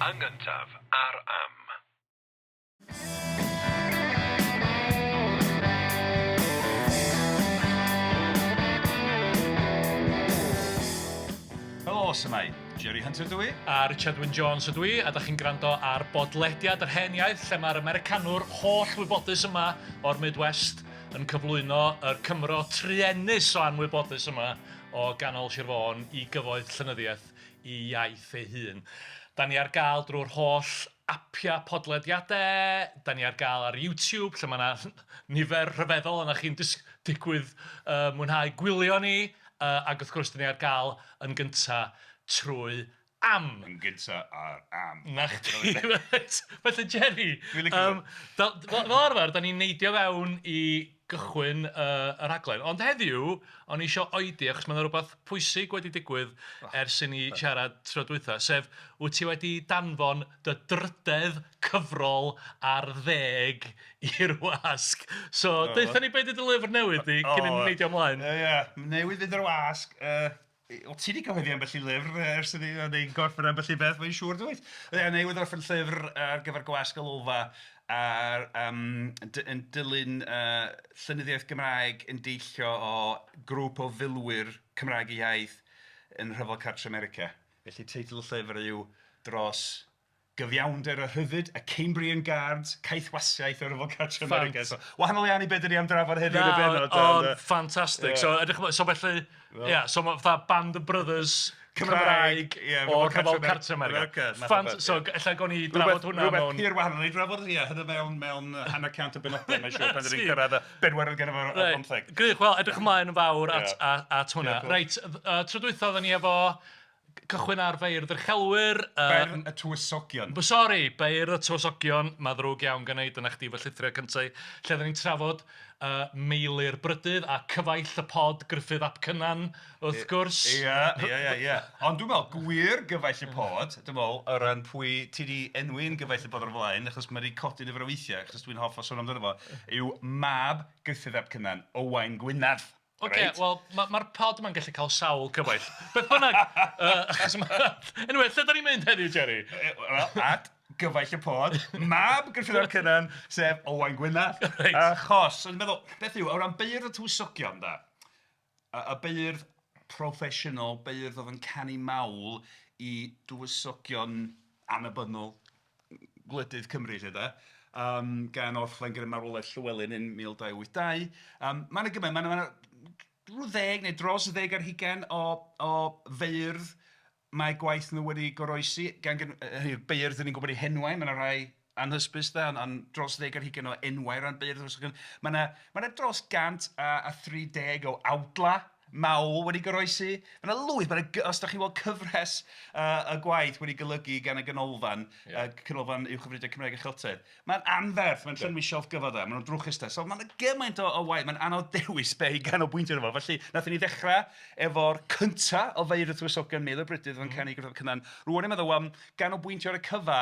Yn gyntaf ar Am. Helo, su'mai? Jerry Hunter dw i. A Richard Wyn Jones ydw i, a da chi'n gwrando ar bodlediad yr hen iaith lle mae'r Americanwr holl wybodus yma o'r Midwest yn cyflwyno yr Cymro truenus o anwybodus yma o ganol Sir Fôn i gyfoeth llenyddiaeth i iaith ei hun. Da ni ar gael drwy'r holl apiau podlediadau, da ni ar gael ar YouTube lle mae yna nifer rhyfeddol yna chi'n digwydd uh, mwynhau gwylio ni, uh, ac wrth gwrs da ni ar gael yn gyntaf trwy Am. Yn gynta ar Am. Na chdi. Felly Jerry, um, fel, fel arfer, da ni'n neidio fewn i gychwyn uh, y rhaglen. Ond heddiw, o'n i eisiau oedi, achos mae yna rhywbeth pwysig wedi digwydd ers i ni siarad tro dwytha, sef wyt ti wedi danfon dy drydedd cyfrol ar ddeg i'r wasg. So, oh. deutha ni beth ydy dy lyfr newydd di, cyn i ni neidio ymlaen. Ie, ie. Newydd fynd i'r wasg. Uh, Wel, ti 'di cyhoeddi ambell i lyfr ers i ni neu gorffen ambell i beth, mae'n siŵr dwyt? Ie, newydd orffen llyfr ar gyfer Gwasg y Lolfa ar, um, yn dilyn uh, llenyddiaeth Gymraeg yn deillio o grŵp o filwyr Cymraeg eu iaith yn Rhyfel Cartre America. Felly teitl y llyfr yw Dros Gyfiawnder a Rhyddid, y Cambrian Guards, Caethwasiaeth a Rhyfel Cartref America. So, wahanol iawn i beth 'dan ni am drafod heddiw yn y bennod. Ond ffantastig. So, edrych ymlaen. So felly, ia, yeah, so mae fatha Band of Brothers Cymraeg yeah, o'r Rhyfel Cartref America. Fant so, ella gawn ni drafod hwnna mewn... Rhywbeth pur wahanol i drafod, ie, hynny mewn, mewn hanner cant o benodau, mae'n siŵr, pan dyn ni'n cyrraedd y bedwaredd ganrif ar bymtheg. Gwych, wel, edrych ymlaen yn fawr at, at, at hwnna. Reit, uh, tro dwytha oedden ni efo Cychwyn ar Feirdd yr Uchelwyr. Beirdd y Tywysogion. Sori, Beirdd y Tywysogion. Mae ddrwg iawn gan i, dyna chdi fy llithriad cyntaf. Lle oedden ni'n trafod uh, Meilir Brydydd a cyfaill y pod Gruffydd ap Cynan, wrth gwrs. Ie, ie, ie, ie. Ond dwi'n meddwl, gwir gyfaill y pod, dwi'n meddwl, o ran pwy ti 'di enwi'n gyfaill y pod o'r flaen, achos mae wedi codi nifer o weithiau, achos dwi'n hoff o sôn amdano fo, yw mab Gruffydd ap Cynan, Owain Gwynedd. Oce, okay, wel, mae'r ma pod yma'n gallu cael sawl cyfaill. Beth bynnag, uh, achos ma... Anyway, lle da ni'n mynd heddiw, Jerry? Wel, at gyfaill y pod, mab Gruffydd ap Cynan, sef Owain Gwynedd. Reit. Achos, o'n i'n meddwl, beth yw, o ran beirdd y tywysogion, da, y, y beirdd proffesiynol, beirdd oedd yn canu mawl i dywysogion annibynnol, gwledydd Cymru 'lly de, yym gan orffen gyda marwolaeth Llywelyn yn 1282. Yym mae 'na gymaint, mae 'na ma' 'na rhyw ddeg neu dros ddeg ar hugain o o feirdd mae gwaith nhw wedi goroesi, gan gyn- hynny yw beirdd dan ni'n gwybod eu henwau, mae 'na rai anhysbys de, ond ond dros ddeg ar hugain o enwau o ran beirdd. Mae 'na mae 'na dros 130 o awdlau mawl wedi goroesi. Mae 'na lwyth, mae 'na, os dach chi'n weld cyfres y gwaith wedi golygu gan y ganolfan, yeah. Canolfan Uwchgyfrydiau Cymraeg a Cheltaidd, mae'n anferth, mae'n llenwi shelf gyfa de, maen nhw'n drwchus de. So mae 'na gymaint o, o waith, mae'n anodd dewis be i ganolbwyntio arno fo. Felly, nathon ni ddechrau efo'r cynta o feirdd y Tywysogion, Meilir Brydydd, oedd yn canu Gruffydd ap Cynan. Rŵan i'n meddwl, wel, ganolbwyntio ar y cyfa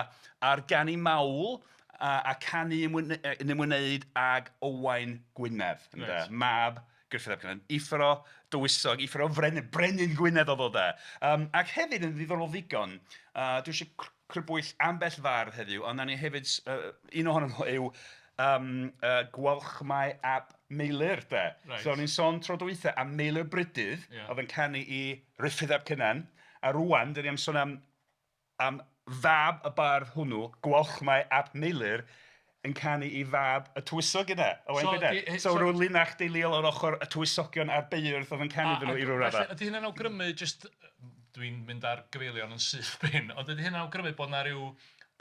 ar ganu mawl a, a canu yn ymwneud ag Owain Gwynedd, ynde? Right. Mab Gruffydd ap Cynan, uffar o dywysog, uffar o frenin, brenin Gwynedd oedd o de. Um, ac hefyd yn ddiddorol ddigon, uh, dwi eisiau crybwyll ambell fardd heddiw, ond ni hefyd, uh, un ohonyn nhw yw um, uh, Gwalchmai ap Meilir de. Right. So o'n i'n sôn tro dwytha am Meilir Brydydd, yeah. oedd yn canu i Ruffydd ap Cynan, a rwan, dyn ni am sôn am am fab y bardd hwnnw, Gwalchmai ap Meilyr, yn canu i fab y tywysog yna, Owain so, Gwynedd. So, so rhyw linach deuluol o'r ochr y tywysogion a'r beirdd oedd yn canu iddyn nhw i ryw raddau. Ydy hynna'n awgrymu, jyst, dwi'n mynd ar gyfeilion yn syth bin, ond ydy hynna'n awgrymu bod 'na ryw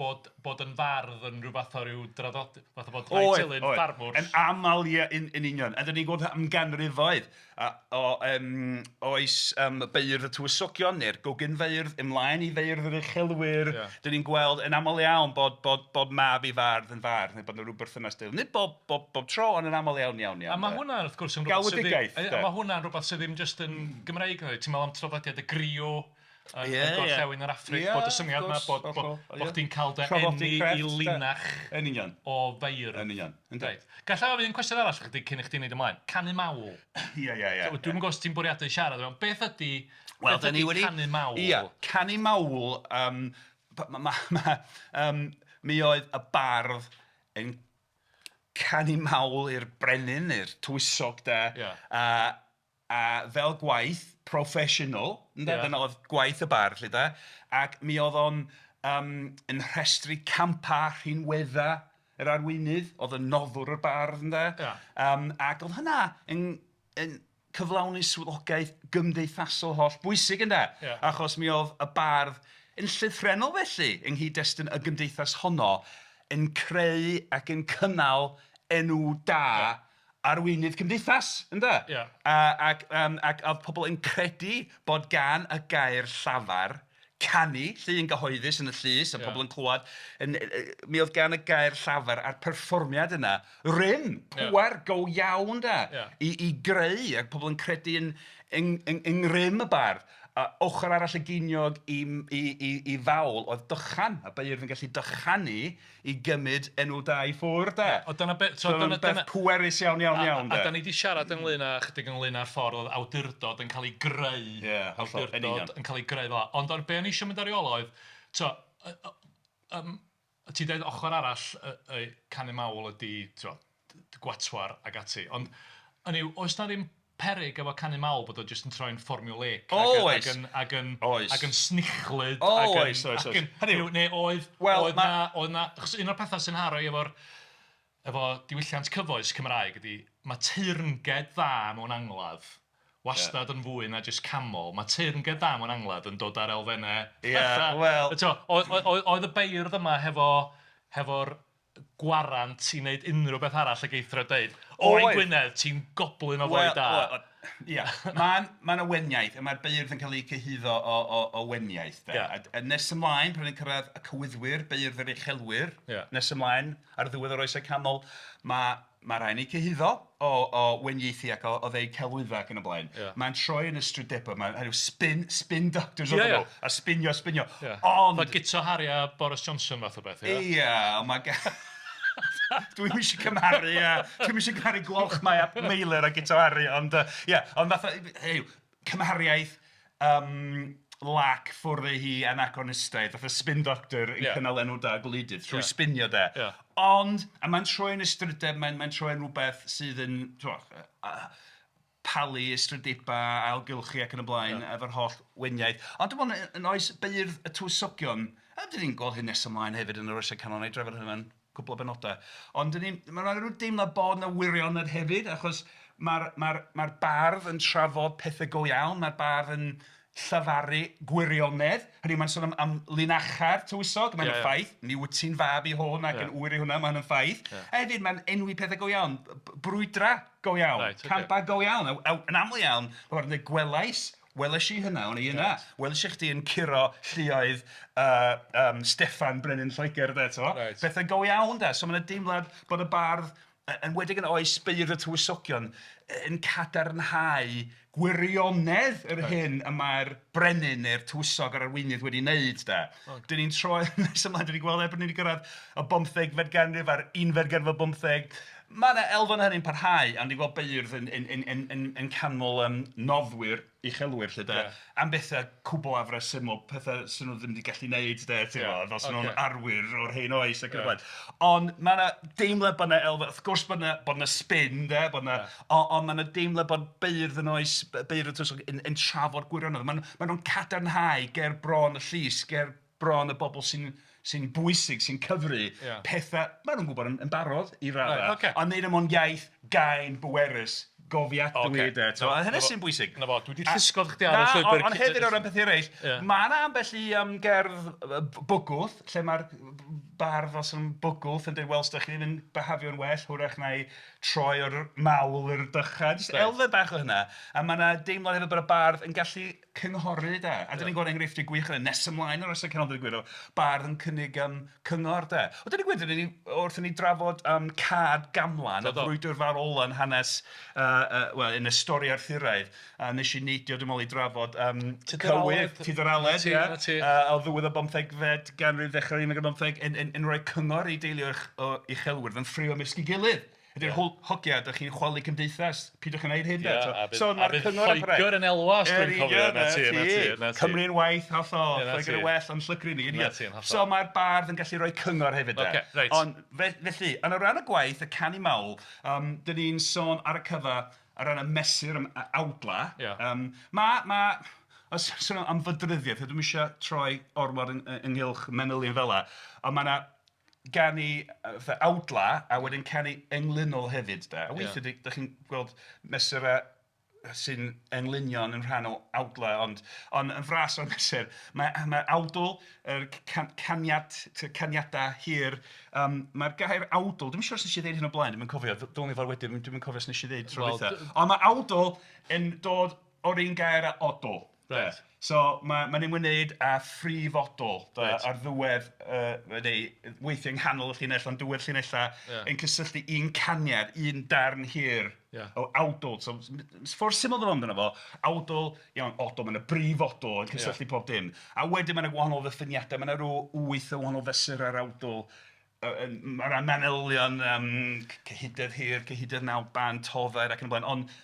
bod, bod yn fardd yn rhyw fath o ryw draddod, fath o bod rhai teulu'n ffarmwrs. Yn aml, ie, yn, yn union. A dyn ni'n gweld am ganrifoedd a, o um, oes um, beirdd y tywysogion neu'r gogynfeirdd ymlaen i feirdd yr uchelwyr. Yeah. Dyn ni'n gweld yn aml iawn bod, bod, bod mab i fardd yn fardd neu bod yna rhyw berthynas deulu. Nid bob, bob, bob tro, ond yn aml iawn, iawn, iawn. A mae hwnna wrth gwrs yn rhywbeth sydd ddim, a mae hwnna'n rhywbeth sydd ddim jyst yn Gymreig. Ti'n meddwl am traddodiad y griot yn yeah, gorllewin yr Affrig, yeah, bod y syniad yma bod, bod, bod chdi'n cael dy eni i linach yn union. o feirdd. Yn union. Reit. Galla i ofyn un cwestiwn arall i chdi cyn i chdi wneud ymlaen. Canu mawl. Ie, ie, ie. Dwi'm yn gwybod os ti'n bwriadu siarad, beth ydy, Wel, beth ydy wedi... canu mawl? Ia, canu mawl, um, Ma', ma', mi oedd y bardd yn canu mawl i'r brenin neu'r tywysog de... Ia. A fel gwaith proffesiynol ynde... Ia. Dyna oedd gwaith y bardd 'lly de, ac mi oedd o'n yn rhestru campau, rhinweddau yr arweinydd, oedd yn noddwr y bardd ynde... Ia. Ac oedd hynna yn cyflawni swyddogaeth gymdeithasol holl bwysig ynde... Ia. Achos mi oedd y bardd yn llythrennol felly, yng nghyd-destun y gymdeithas honno, yn creu ac yn cynnal enw da... Ia. Arweinydd cymdeithas, ynde? Ia. Ac oedd pobl yn credu bod gan y gair llafar, canu, 'lly yn gyhoeddus yn y llys, a pobl yn clywed, mi oedd gan y gair llafar a'r perfformiad yna rym, pŵer go iawn de, i greu, ac pobl yn credu yng ngrym y bardd. A ochr arall y geiniog i fawl oedd dychan, a beirdd yn gallu dychanu i gymryd enw da i ffwrdd de. O dyna be-... So dyna beth pwerus iawn iawn iawn de. A da ni 'di siarad ynglyn â, chydig ynglyn â'r ffordd oedd awdurdod yn cael ei greu. Ie, hollol, yn union. Awdurdod yn cael ei greu fel 'na. Ond be o'n i isio mynd ar ei ôl o oedd, tibod, yym, ti'n deud ochr arall y canu mawl ydy, tibod, gwatwar ac ati. Ond, hynny yw, oes 'na ddim peryg efo canu mawl bod o jyst yn troi'n formulaic... Oes! Ac yn, ac yn, Oes. Ac yn snichlyd... Oes, oes, oes. Hynny yw, neu oedd... Wel, oedd 'na, oedd 'na... Achos un o'r pethau sy'n haro i efo'r efo diwylliant cyfoes Cymraeg ydy, mae teyrnged dda mewn angladd wastad yn fwy na jyst canmol. Mae teyrnged dda mewn angladd yn dod â'r elfennau... Ia, wel... Tibod, oedd y beirdd yma hefo, hefo'r gwarant i wneud unrhyw beth arall ag eithrio deud, "Owain Gwynedd, ti'n goblyn o foi da." Wel, ia, mae 'na weniaith, a mae'r beirdd yn cael eu cyhuddo o weniaith de. Ia. A nes ymlaen, pan ni'n cyrraedd y cywyddwyr, beirdd yr uchelwyr, nes ymlaen, ar ddiwedd yr Oesau Canol, mae rhai yn eu cyhuddo o weniaethu ac o ddeud celwyddau ac yn y blaen. Mae'n troi yn ystrydebol, mae'n rhyw spin, spin doctors oedden nhw, a sbinio, sbinio, ond... Fatha Guto Harri a Boris Johnson fath o beth, ia? Ia, ond mae gen... Dwi'm isio cymharu, ia, dwi'm isio cymharu Gwalchmai ap Meilyr a Guto Harri, ond ia, ond fatha, hynny yw, cymhariaeth lac ffwrdd â hi anachronistaidd, fatha spin doctor yn cynnal enw da gwleidydd trwy sbinio de. Ond, a mae'n troi'n ystrydeb, mae'n troi'n rhywbeth sydd yn, tibod, palu ystrydebau, ailgylchu ac yn y blaen, efo'r holl weniaith. Ond dwi'n meddwl yn oes beirdd y tywysogion, a dan ni'n gweld hyn nes ymlaen hefyd yn yr Oesau Canol, wna i drafod hynny mewn cwpl o benodau, ond dan ni'n... ma' 'na ryw deimlad bod 'na wirionedd hefyd, achos mae'r mae'r mae'r bardd yn trafod pethau go iawn, mae'r bardd yn llefaru gwirionedd, hynny yw mae'n sôn am linachau'r tywysog, mae'n ffaith, mi wyt ti'n fab i hwn ac yn ŵyr i hwnna, mae hynny'n ffaith. A hefyd mae'n enwi pethau go iawn, brwydrau go iawn, campau go iawn, a yn aml iawn, mae'n dweud gwelais, weles i hynna, o'n i yna, weles i chdi yn curo lluoedd Steffan Brenin Lloegr de, tibod, pethau go iawn de, so mae 'na deimlad bod y bardd yn enwedig yn oes beirdd y tywysogion, yn cadarnhau gwirionedd yr hyn y mae'r brenin neu'r tywysog a'r arweinydd wedi wneud de. Dan ni'n troi nes ymlaen, dan ni'n gweld erbyn ni 'di gyrraedd y bomthegfed ganrif a'r unfed ganrif ar bymtheg, mae 'na elfen o hynny'n parhau, ond ni'n gweld beirdd yn yn canmol noddwyr uchelwyr 'lly de, am bethau cwbl afresymol, pethau 'sen nhw ddim 'di gallu wneud de, ti'n gwybod, fel 'sen nhw'n arwyr o'r hen oes ac yn y blaen. Ond mae 'na deimlad bod 'na elfen, wrth gwrs bod 'na, bod 'na spin de, bod 'na... Ond mae 'na deimlad bod beirdd yn oes, beirdd y tywysog yn trafod gwirionedd. Maen nhw'n cadarnhau ger bron y llys, ger bron y bobl sy'n sy'n bwysig, sy'n cyfri pethau maen nhw'n gwybod yn barod i raddau, ond wneud o mewn iaith gain, bwerus, gofiadwy de, tibod, a hynny sy'n bwysig. 'Na fo, dwi 'di llusgo chdi ar y llwybr... Na, ond hefyd o ran pethau eraill, mae 'na ambell i gerdd bygwth lle mae'r bardd fel sy'n bygwth yn dweud, "wel, os dach chi ddim yn byhafio'n well, hwyrach wna i troi o'r mawl i'r dychan", jyst elfen bach o hynna, a mae 'na deimlad hefyd bod y bardd yn gallu cynghori de. A dan ni'n gweld enghreifftiau gwych o hynny nes ymlaen o'r Oesau Canol deud y gwir, o bardd yn cynnig yym cyngor de. Wel deud y gwir, dan ni, wrth i ni drafod Cad Gamlan, y frwydr fawr ola yn hanes, wel yn y stori Arthuraidd, a wnes i neidio dwi'n meddwl i drafod cywydd Tudur Aled ia, o ddiwedd y bomthegfed ganrif, ddechrau'r unfed ar bymtheg, yn rhoi cyngor i deulu o uchelwyr yn ffraeo ymysg ei gilydd. Ydy'r hogia, dych chi'n chwalu cymdeithas, peidiwch yn gwneud hyn de. Ia, a bydd, so, a bydd Lloegr yn elwa, os dwi'n cofio. Na ti, na ti, na ti. Cymru'n waith, hollol, Lloegr yn well, ond llygru ni. Na ti, hollol. So mae'r bardd yn gallu rhoi cyngor hefyd de. Okay, reit. Ond felly, yn o ran y gwaith, y canu mawl, dyn ni'n sôn ar y cyfa, ar ran y mesur am awdla. Yeah. Mae, ma, os sôn am fydryddiaeth, dwi'm eisiau troi ormod ynghylch manylion fel 'na, ond mae 'na ganu fatha awdla a wedyn canu englynol hefyd de. A weithiau yeah. Dach chi'n gweld mesurau sy'n englynion yn rhan o awdla, ond, ond yn fras o'r mesur, mae, mae awdl, yr can, caniad, caniadau hir, mae'r gair awdl, dwi'm yn siŵr os nes i ddeud hyn o blaen, dwi'm yn cofio, dylwn i fod wedi, dwi'm yn cofio os nes i ddeud tro well, dwytha. Ond mae awdl yn dod o'r un gair â odl. Reit. So mae'n ymwneud â phrif odl de, reit. Ar ddiwedd, neu weithiau yng nghanol y llinell, ond diwedd llinellau, yeah. Yn cysylltu un caniad, un darn hir yeah. O awdl. So, ffordd syml ddod amdano fo, awdl, iawn, odl, mae'n y brif odl yn cysylltu yeah. Pob dim. A wedyn mae'n gwahanol ddiffiniadau, mae'n rhyw wyth o wahanol fesurau ar awdl. Mae rhan manylion, cyhydedd hir, cyhydedd naw band, toddair ac yn y blaen, ond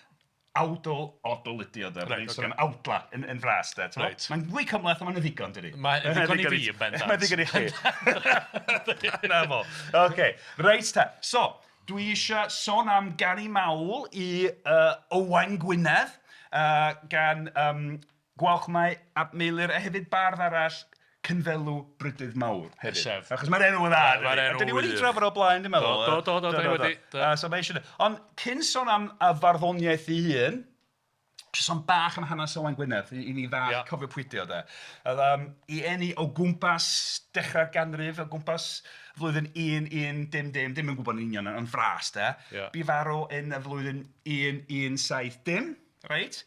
awdl, odl ydi o de. Reit, okay. Sôn am awdla yn, yn fras de. Reit. Mae'n fwy cymhleth ond mae'n ddigon, dydi? Mae'n ddigon i fi yn bendant. Mae'n ddigon i chi. Na fo. Oce, reit ta. So, dwi eisiau sôn am ganu mawl i Owain Gwynedd gan Gwalchmai ap Meilyr a hefyd bardd arall Cynfelw Brydydd Mawr hefyd. Sef. Achos mae'r enw yn dda. Mae'r enw Dan ni wedi drafod o blaen, dwi'n meddwl. Do, do, do, do, do, wedi. So mae eisiau... Ond cyn sôn am y farddoniaeth ei hun, jyst sôn bach am hanes Owain Gwynedd, i ni ddall yeah. Cofio pwy 'di o de. Oedd, i eni o gwmpas dechrau'r ganrif, o gwmpas flwyddyn 1100, dim yn gwybod yn union, ond fras de. Yeah. Bu farw yn y flwyddyn 1170. Reit?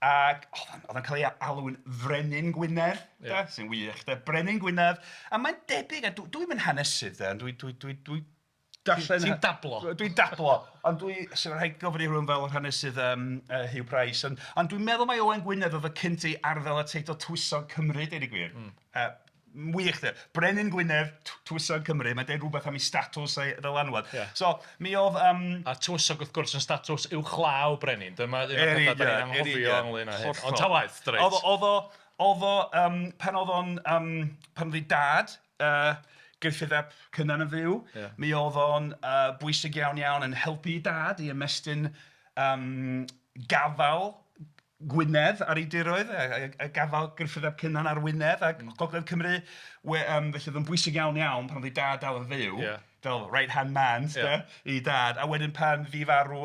Ac oedd o'n, oedd o'n cael ei alw'n Frenin Gwynedd, yeah. De, sy'n wych, de, Brenin Gwynedd. A mae'n debyg, a dwi, dwi'm yn hanesydd, de, ond dwi, dwi, dwi, dwi darllen... Ti'n dablo. Dwi'n dablo, ond dwi... So rhaid gofyn i rhywun fel yr hanesydd Huw Price, ond, ond dwi'n meddwl mai Owain Gwynedd oedd y cynt i arddel y teitl Tywysog Cymru, deud y gwir. Wych de. Brenin Gwynedd, Tywysog Cymru, mae'n deud rhywbeth am ei statws a'i ddylanwad. Yeah. So, mi oedd... A tywysog wrth gwrs yn statws uwchlaw brenin. Dyma un o'r pethau da ni'n anghofio ynglyn â hyn. Ond ta waeth, reit. Oedd o, oedd o, pan oedd o'n, pan oedd ei dad, Gruffydd ap Cynan yn fyw, yeah. Mi oedd o'n bwysig iawn iawn yn helpu ei dad i ymestyn gafael Gwynedd ar ei diroedd, a gafael Gruffydd ap Cynan ar Wynedd a Gogledd Cymru. We, felly oedd o'n bwysig iawn iawn pan oedd ei dad dal yn fyw, yeah. Fel right hand man yeah. De, i dad. A wedyn pan fu farw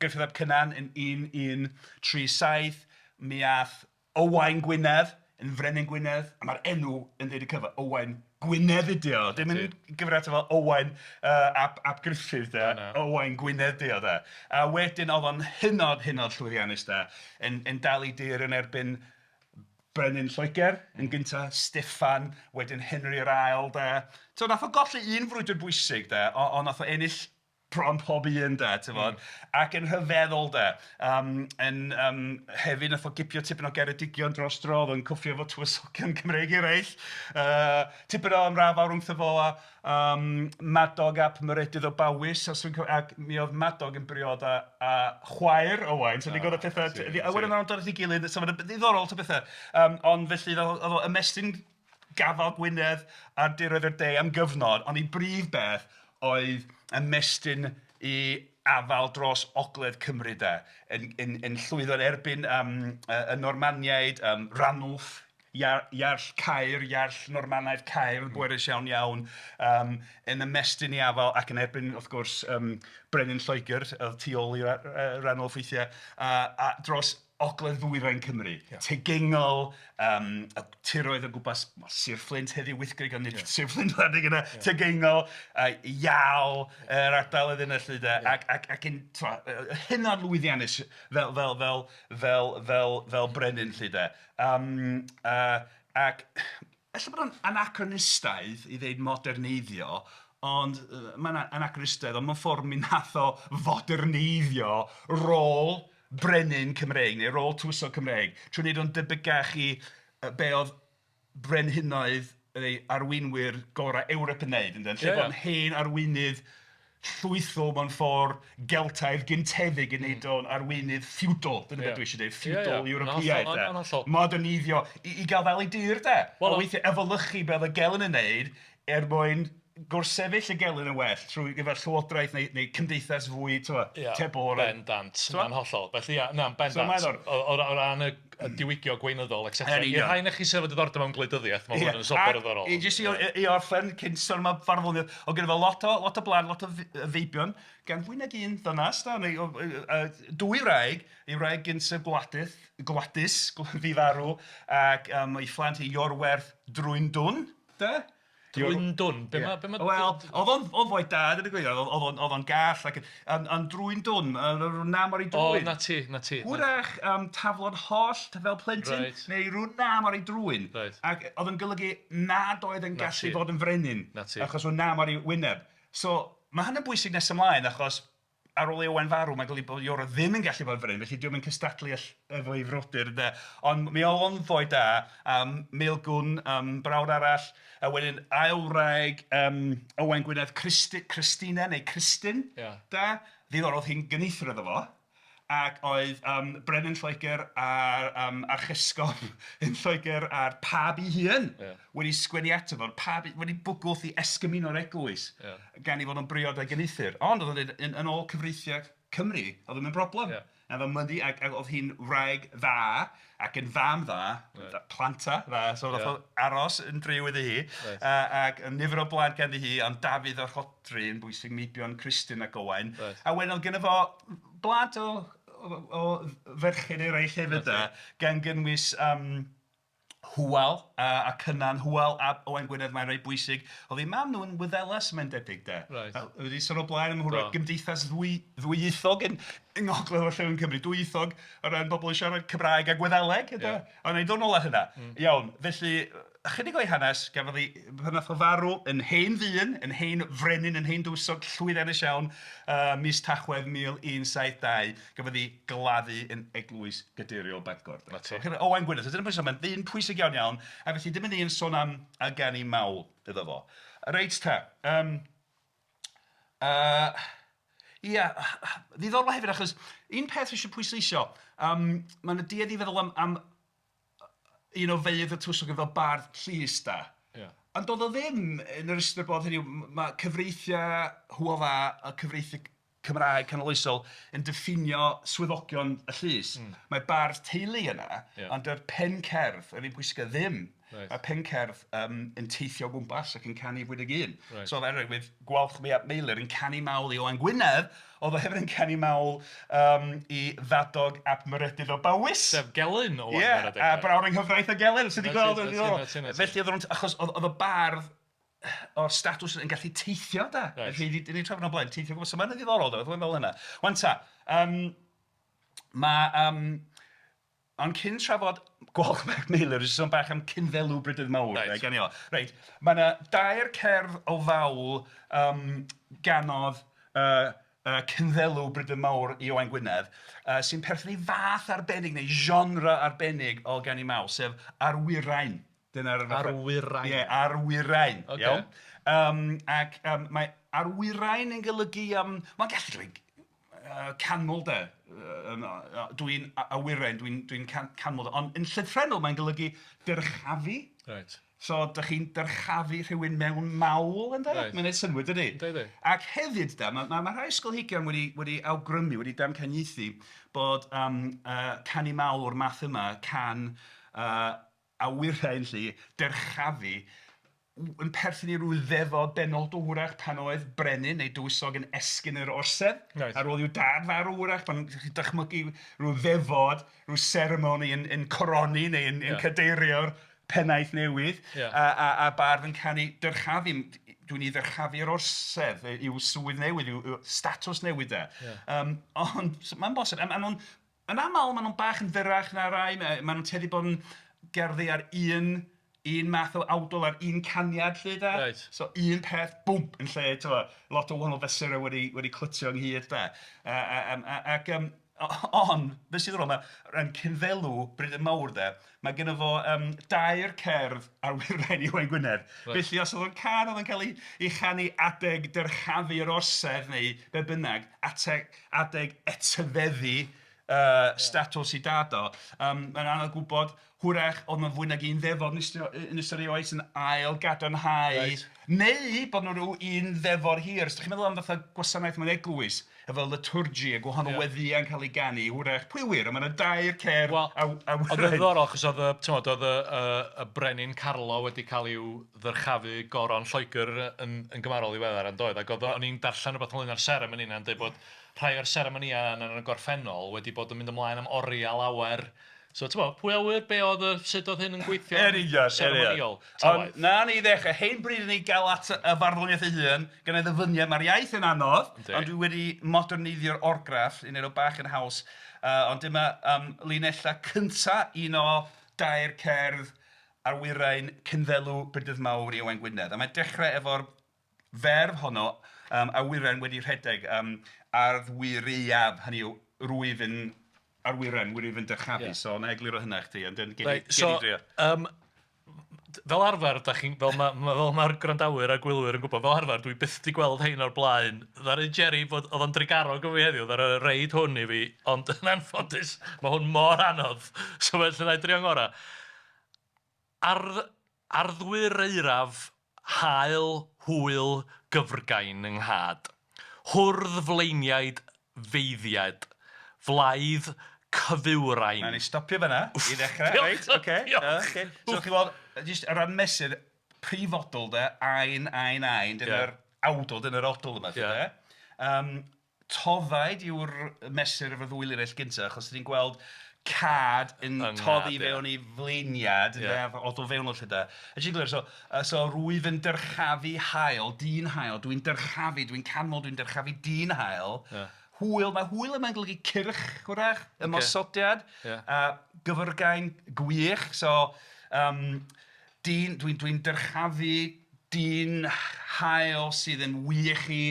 Gruffydd ap Cynan yn 1137, mi ath Owain Gwynedd yn Frenin Gwynedd, a mae'r enw yn dweud y cyfan, Owain Gwynedd ydi o. Dim yn gyfeirio ato fel Owain ap, ap Gruffydd de, Na, na. Owain Gwynedd di o de. A wedyn oedd o'n hynod, hynod llwyddiannus de, yn, yn dal i dir yn erbyn Brenin Lloegr yn gyntaf, Steffan, wedyn Henry yr Ail de. So nath o golli un frwydr bwysig de, ond nath o ennill bron pob un de, ti'n fod. Ac yn rhyfeddol de, yn, hefyd nath o gipio tipyn o Geredigion dros dro, oedd o'n cwffio efo tywysogion Cymreig eraill. Tipyn o ymrafael rhwngtho fo a Madog ap Meredydd o Bowys, os dwi'n cofio, ac mi oedd Madog yn briod â, â chwaer Owain, so ni'n gweld y pethau, a wedyn maen nhw'n dod at ei gilydd, so mae'n ddiddorol ta bethau. Ond felly oedd o ymestyn gafael Gwynedd ar diroedd yr de am gyfnod, ond ei brif beth oedd ymestyn i afael dros ogledd Cymru de, yn, yn, yn llwyddo yn erbyn y Normaniaid, Ranulf, Iarll Caer, Iarll Normanaidd Caer, bwerus iawn iawn, yn ymestyn i afael ac yn erbyn, wrth gwrs, Brenin Lloegr, oedd tu ôl i Ranulf weithiau, a dros ogledd ddwyrain Cymru. Yeah. Tegengol, y tiroedd o gwmpas Sir Fflint heddiw, Wythgrig, ond nid yeah. Sir Fflint adeg yna, yeah. Tegengol, Ial, yr ardal oedd yna lly de, yeah. ac, ac, ac yn hynod lwyddiannus fel, fel, fel, fel, fel, fel brenin lly de. Ac ella bod o'n anachronistaidd i ddeud moderneiddio, ond mae'n anachronistaidd, ond mewn ffordd mi nath o foderneiddio rôl brenin Cymreig, neu rôl tywysog Cymreig, trwy wneud o'n debygach i be oedd brenhinoedd neu arweinwyr gorau Ewrop yn wneud, ynde? Yn lle bod yn hen arweinydd llwytho mewn ffordd Geltaidd gyntefig yn wneud o'n arweinydd feudal, dyna beth dwi eisiau dweud, feudal Ewropeaidd de. Moderneiddio i gael ddal ei dir de. A weithiau efelychu be oedd y gelyn yn wneud er mwyn gwrthsefyll y gelyn yn well trwy gyfer llywodraeth neu neu cymdeithas fwy ti'bod... Ia, tebygol o ran... Bendant, na'n hollol. Felly ia, na'n bendant. O o o ran y y diwygio gweinyddol et cetera. I'r rhai ohonoch chi sydd efo diddordeb mewn gwleidyddiaeth, mae hwn yn sobor o ddiddorol. A jyst i i orffen cyn sôn am y farddoniaeth, oedd gynno fo lot o lot o blant, lot o feibion, gan fwy nag un ddynas de, neu dwy wraig, ei wraig gyntaf Gwladys, Gwladys fu farw, ac ei phlant hi Iorwerth Drwyndwn de. Drwyndwn? Be ma', be ma'... Wel, oedd o'n oedd o'n foi da, deud y gwir, oedd o'n oedd o'n gall ac yn... Ond ond Drwyndwn, rhyw nam ar ei drwyn. O, 'na ti, 'na ti. Hwyrach taflodd hollt fel plentyn... Reit. ...neu rhyw nam ar ei drwyn. Reit. Ac oedd o'n golygu nad oedd yn gallu fod yn frenin. 'Na ti. Achos oedd nam ar ei wyneb. So, mae hynny'n bwysig nes ymlaen achos ar ôl i Owain farw, mae'n golygu bod Iorwerth ddim yn gallu bod yn frenin, felly dio'm yn cystadlu efo'i frodyr de. Ond mi oedd o'n foi da, Maelgwn, brawd arall, a wedyn ail wraig Owain Gwynedd, Christina neu Christine, de. Ddiddorol, oedd hi'n gyfnither iddo fo, ac oedd brenin Lloegr a'r archesgob yn Lloegr a'r pab ei hun wedi sgwennu ato fo'r pab wedi bwgwth i esgymuno'r eglwys gan ei fod o'n briod â'i gyfnither. Ond oedd o'n dweud yn ôl cyfreithiau Cymru, oedd ddim yn broblem. A oedd o'n mynd i, ac oedd hi'n wraig dda ac yn fam dda, planta dda, so nath o aros yn driw iddi hi. Ac nifer o blant ganddi hi, ond Dafydd a Rhodri yn bwysig, meibion Christine ac Owain. A wedyn oedd gynno fo blant o ferched eraill hefyd 'de, gan gynnwys Hywel a Cynan, Hywel ab Owain Gwynedd, mae'n reit bwysig. Oedd eu mam nhw yn Wyddeles, mae'n debyg de. Reit. Wedi sôn o blaen am hwnna, gymdeithas ddwyieithog yn yng Ngogledd Orllewin Cymru, dwyieithog o ran bobl yn siarad Cymraeg a Gwyddeleg ynde. Ond wna i ddod nôl at hynna. Iawn, felly ychydig o'i hanes, gafodd ei... pan wnaeth o farw yn hen ddyn, yn hen frenin, yn hen dywysog llwyddiannus iawn, mis Tachwedd 1172, gafodd ei gladdu yn Eglwys Gadeiriol Bangor. 'Na ti. Owain Gwynedd, so dyna pwy sy'n mae'n ddyn pwysig iawn iawn, a felly dim yn un sôn am a ganu mawl iddo fo. Reit ta, yym ia, ddiddorol hefyd achos un peth dwi eisiau pwysleisio, yym mae 'na duedd i feddwl am am un o feirdd y tywysogion fel bardd llys de. Ia. Ond doedd o ddim yn yr ystyr bod, hynny yw, mae cyfreithiau Hywel Dda a cyfreithiau Cymraeg canoloesol yn diffinio swyddogion y llys. Mae bardd teulu yna, ond dy'r pencerdd, yr un pwysica, ddim. Mae pencerdd yn teithio o gwmpas ac yn canu fwy nag un. So er enghraifft, Gwalchmai ap Meilyr yn canu mawl i Owain Gwynedd, oedd o hefyd yn canu mawl i Fadog ap Maredudd o Bowys. Sef gelyn Owain Ie, a brawd yng nghyfraith y gelyn, sydd wedi gweld yn ddiddorol. Felly oedd o'n... achos oedd y bardd o'r statws yn gallu teithio de. Reit. Felly dan ni 'di trafod o blaen, teithio o gwmpas. So mae'n ddiddorol de, fel yna. 'Wan ta, yym mae yym... Ond cyn trafod Gwalchmai ap Meilyr, jyst sôn bach am Cynddelw Brydydd Mawr. Reit. Gawn ni o. Reit, mae 'na dair cerdd o fawl ganodd Cynddelw Brydydd Mawr i Owain Gwynedd sy'n perthyn i fath arbennig neu genre arbennig o ganu mawl, sef arwyrain. Dyna'r fath... Arwyrain. Ie, arwyrain. Ocê. Iawn? Ac mae arwyrain yn golygu... mae'n gallu golygu canmol de. Dwi'n awyren, dwi'n dwi canmol de. Ond yn llythrennol mae'n golygu dyrchafu. Reit. So, dach chi'n dyrchafu rhywun mewn mawl, ynde? Reit. Mae'n neud synnwyr, dydi? Yndi, yndi. Ac hefyd de, mae ma' ma' rhai ysgolheigion wedi wedi awgrymu, wedi damcaniaethu bod canu mawl o'r math yma, can awyren 'lly, dyrchafu, yn perthyn i ryw ddefod benodol hwyrach pan oedd brenin neu dywysog yn esgyn i'r orsedd... Reit. ...ar ôl i'w dad farw hwyrach, pan chi'n dychmygu rhyw ddefod, rhyw seremoni yn yn coroni neu yn yn cadeirio'r pennaeth newydd... Ia. ...a a a bardd yn canu dyrchafu, dwi'n ei ddyrchafu i'r orsedd, i'w swydd newydd, i'w statws newydd de. Ia. Ond so mae'n bosib, a maen nhw'n... Yn aml maen nhw'n bach yn fyrrach na rai, maen nhw'n tueddu bod yn gerddi ar un un math o awdl ar un caniad 'lly de. Reit. So un peth, bwmp, yn lle tibod lot o wahanol fesurau wedi wedi clytio ynghyd de. Ac yym... Ond, beth sy'n ddiddorol, mae ran Cynddelw Brydydd Mawr de, mae gynno fo dair cerdd ar wifren i Owain Gwynedd. Reit. Felly os oedd o'n cân oedd yn cael ei ei chanu adeg dyrchafu yr orsedd neu be bynnag, ateg adeg etifeddu statws ei dad o, mae'n anodd gwybod. Hwyrach oedd 'na fwy nag un ddefod yn ystod yn ystod ei oes yn ail gadarnhau... Reit. ...neu bod 'na ryw un ddefod hir. Os dach chi'n meddwl am fatha gwasanaeth mewn eglwys efo liturgy a gwahanol... Ia. ...weddïau'n cael eu ganu, hwyrach, pwy a ŵyr, ond mae 'na dair cerdd... Wel, Oedd yn ddiddorol achos oedd y, ti'mod, oedd y y Brenin Carlo wedi cael i'w ddyrchafu goron Lloegr yn yn gymharol ddiweddar yn doedd? Ac oedd o'n i'n darllen rywbeth ynglyn â'r seremoni 'na yn dweud bod rhai o'r seremonïau yna yn y gorffennol wedi bod yn mynd ymlaen am oriau lawer. So tibod, pwy a ŵyr be oedd y... sut oedd hyn yn gweithio Yn union, yn seremoniol? union. Ond na ni ddechrau, hen bryd i ni gael at y farddoniaeth ei hun, gan ei ddyfyniad, mae'r iaith yn anodd, ond dwi wedi moderneiddio'r orgraff i wneud o bach yn haws. Ond dyma linellau cynta un o dair cerdd arwyrain Cynddelw Brydydd Mawr i Owain Gwynedd. A mae'n dechrau efo'r ferf honno, awyren wedi rhedeg, arddwyreiaf, hynny yw, rwyf yn arwyren, rwyf yn dyrchafu. So, wna i egluro hynna i chdi, ond gei di drio. Yym, fel arfer, dach chi'n... fel ma', fel mae'r gwrandawyr a gwylwyr yn gwybod, fel arfer dwi byth 'di gweld rhein o'r blaen. Ddaru Jerry fod... oedd o'n drugarog efo fi heddiw, ddaru o roid hwn i fi, ond yn anffodus mae hwn mor anodd, so felly wna i drio ngorau. Ardd- arddwyreiraf hael hwyl gyfrgain yng nghad. Hwrdd fleiniaid feiddiaid, flaidd cyfywrain. Wnawn ni stopio fan'na i ddechrau, reit? Ocê. Diolch. Ocê. So chi'n gweld, jyst o ran mesur, prifodl de, ain, ain, ain, dyna'r awdl, dyna'r odl yma 'lly de. Yym toddaid yw'r mesur efo'r ddwy linell gynta, achos dan ni'n gweld cad yn toddi fewn i fleiniad, ynde, odl fewnol 'lly de. A jyst i egluro, so so rwyf yn dyrchafu haul, dyn haul, dwi'n dyrchafu, dwi'n canmol, dwi'n dyrchafu dyn haul. Hwyl, mae hwyl yma'n golygu cyrch, hwyrach, ymosodiad. A gyfrgain, gwych, so dyn, dwi'n dwi'n dyrchafu dyn haul sydd yn wych i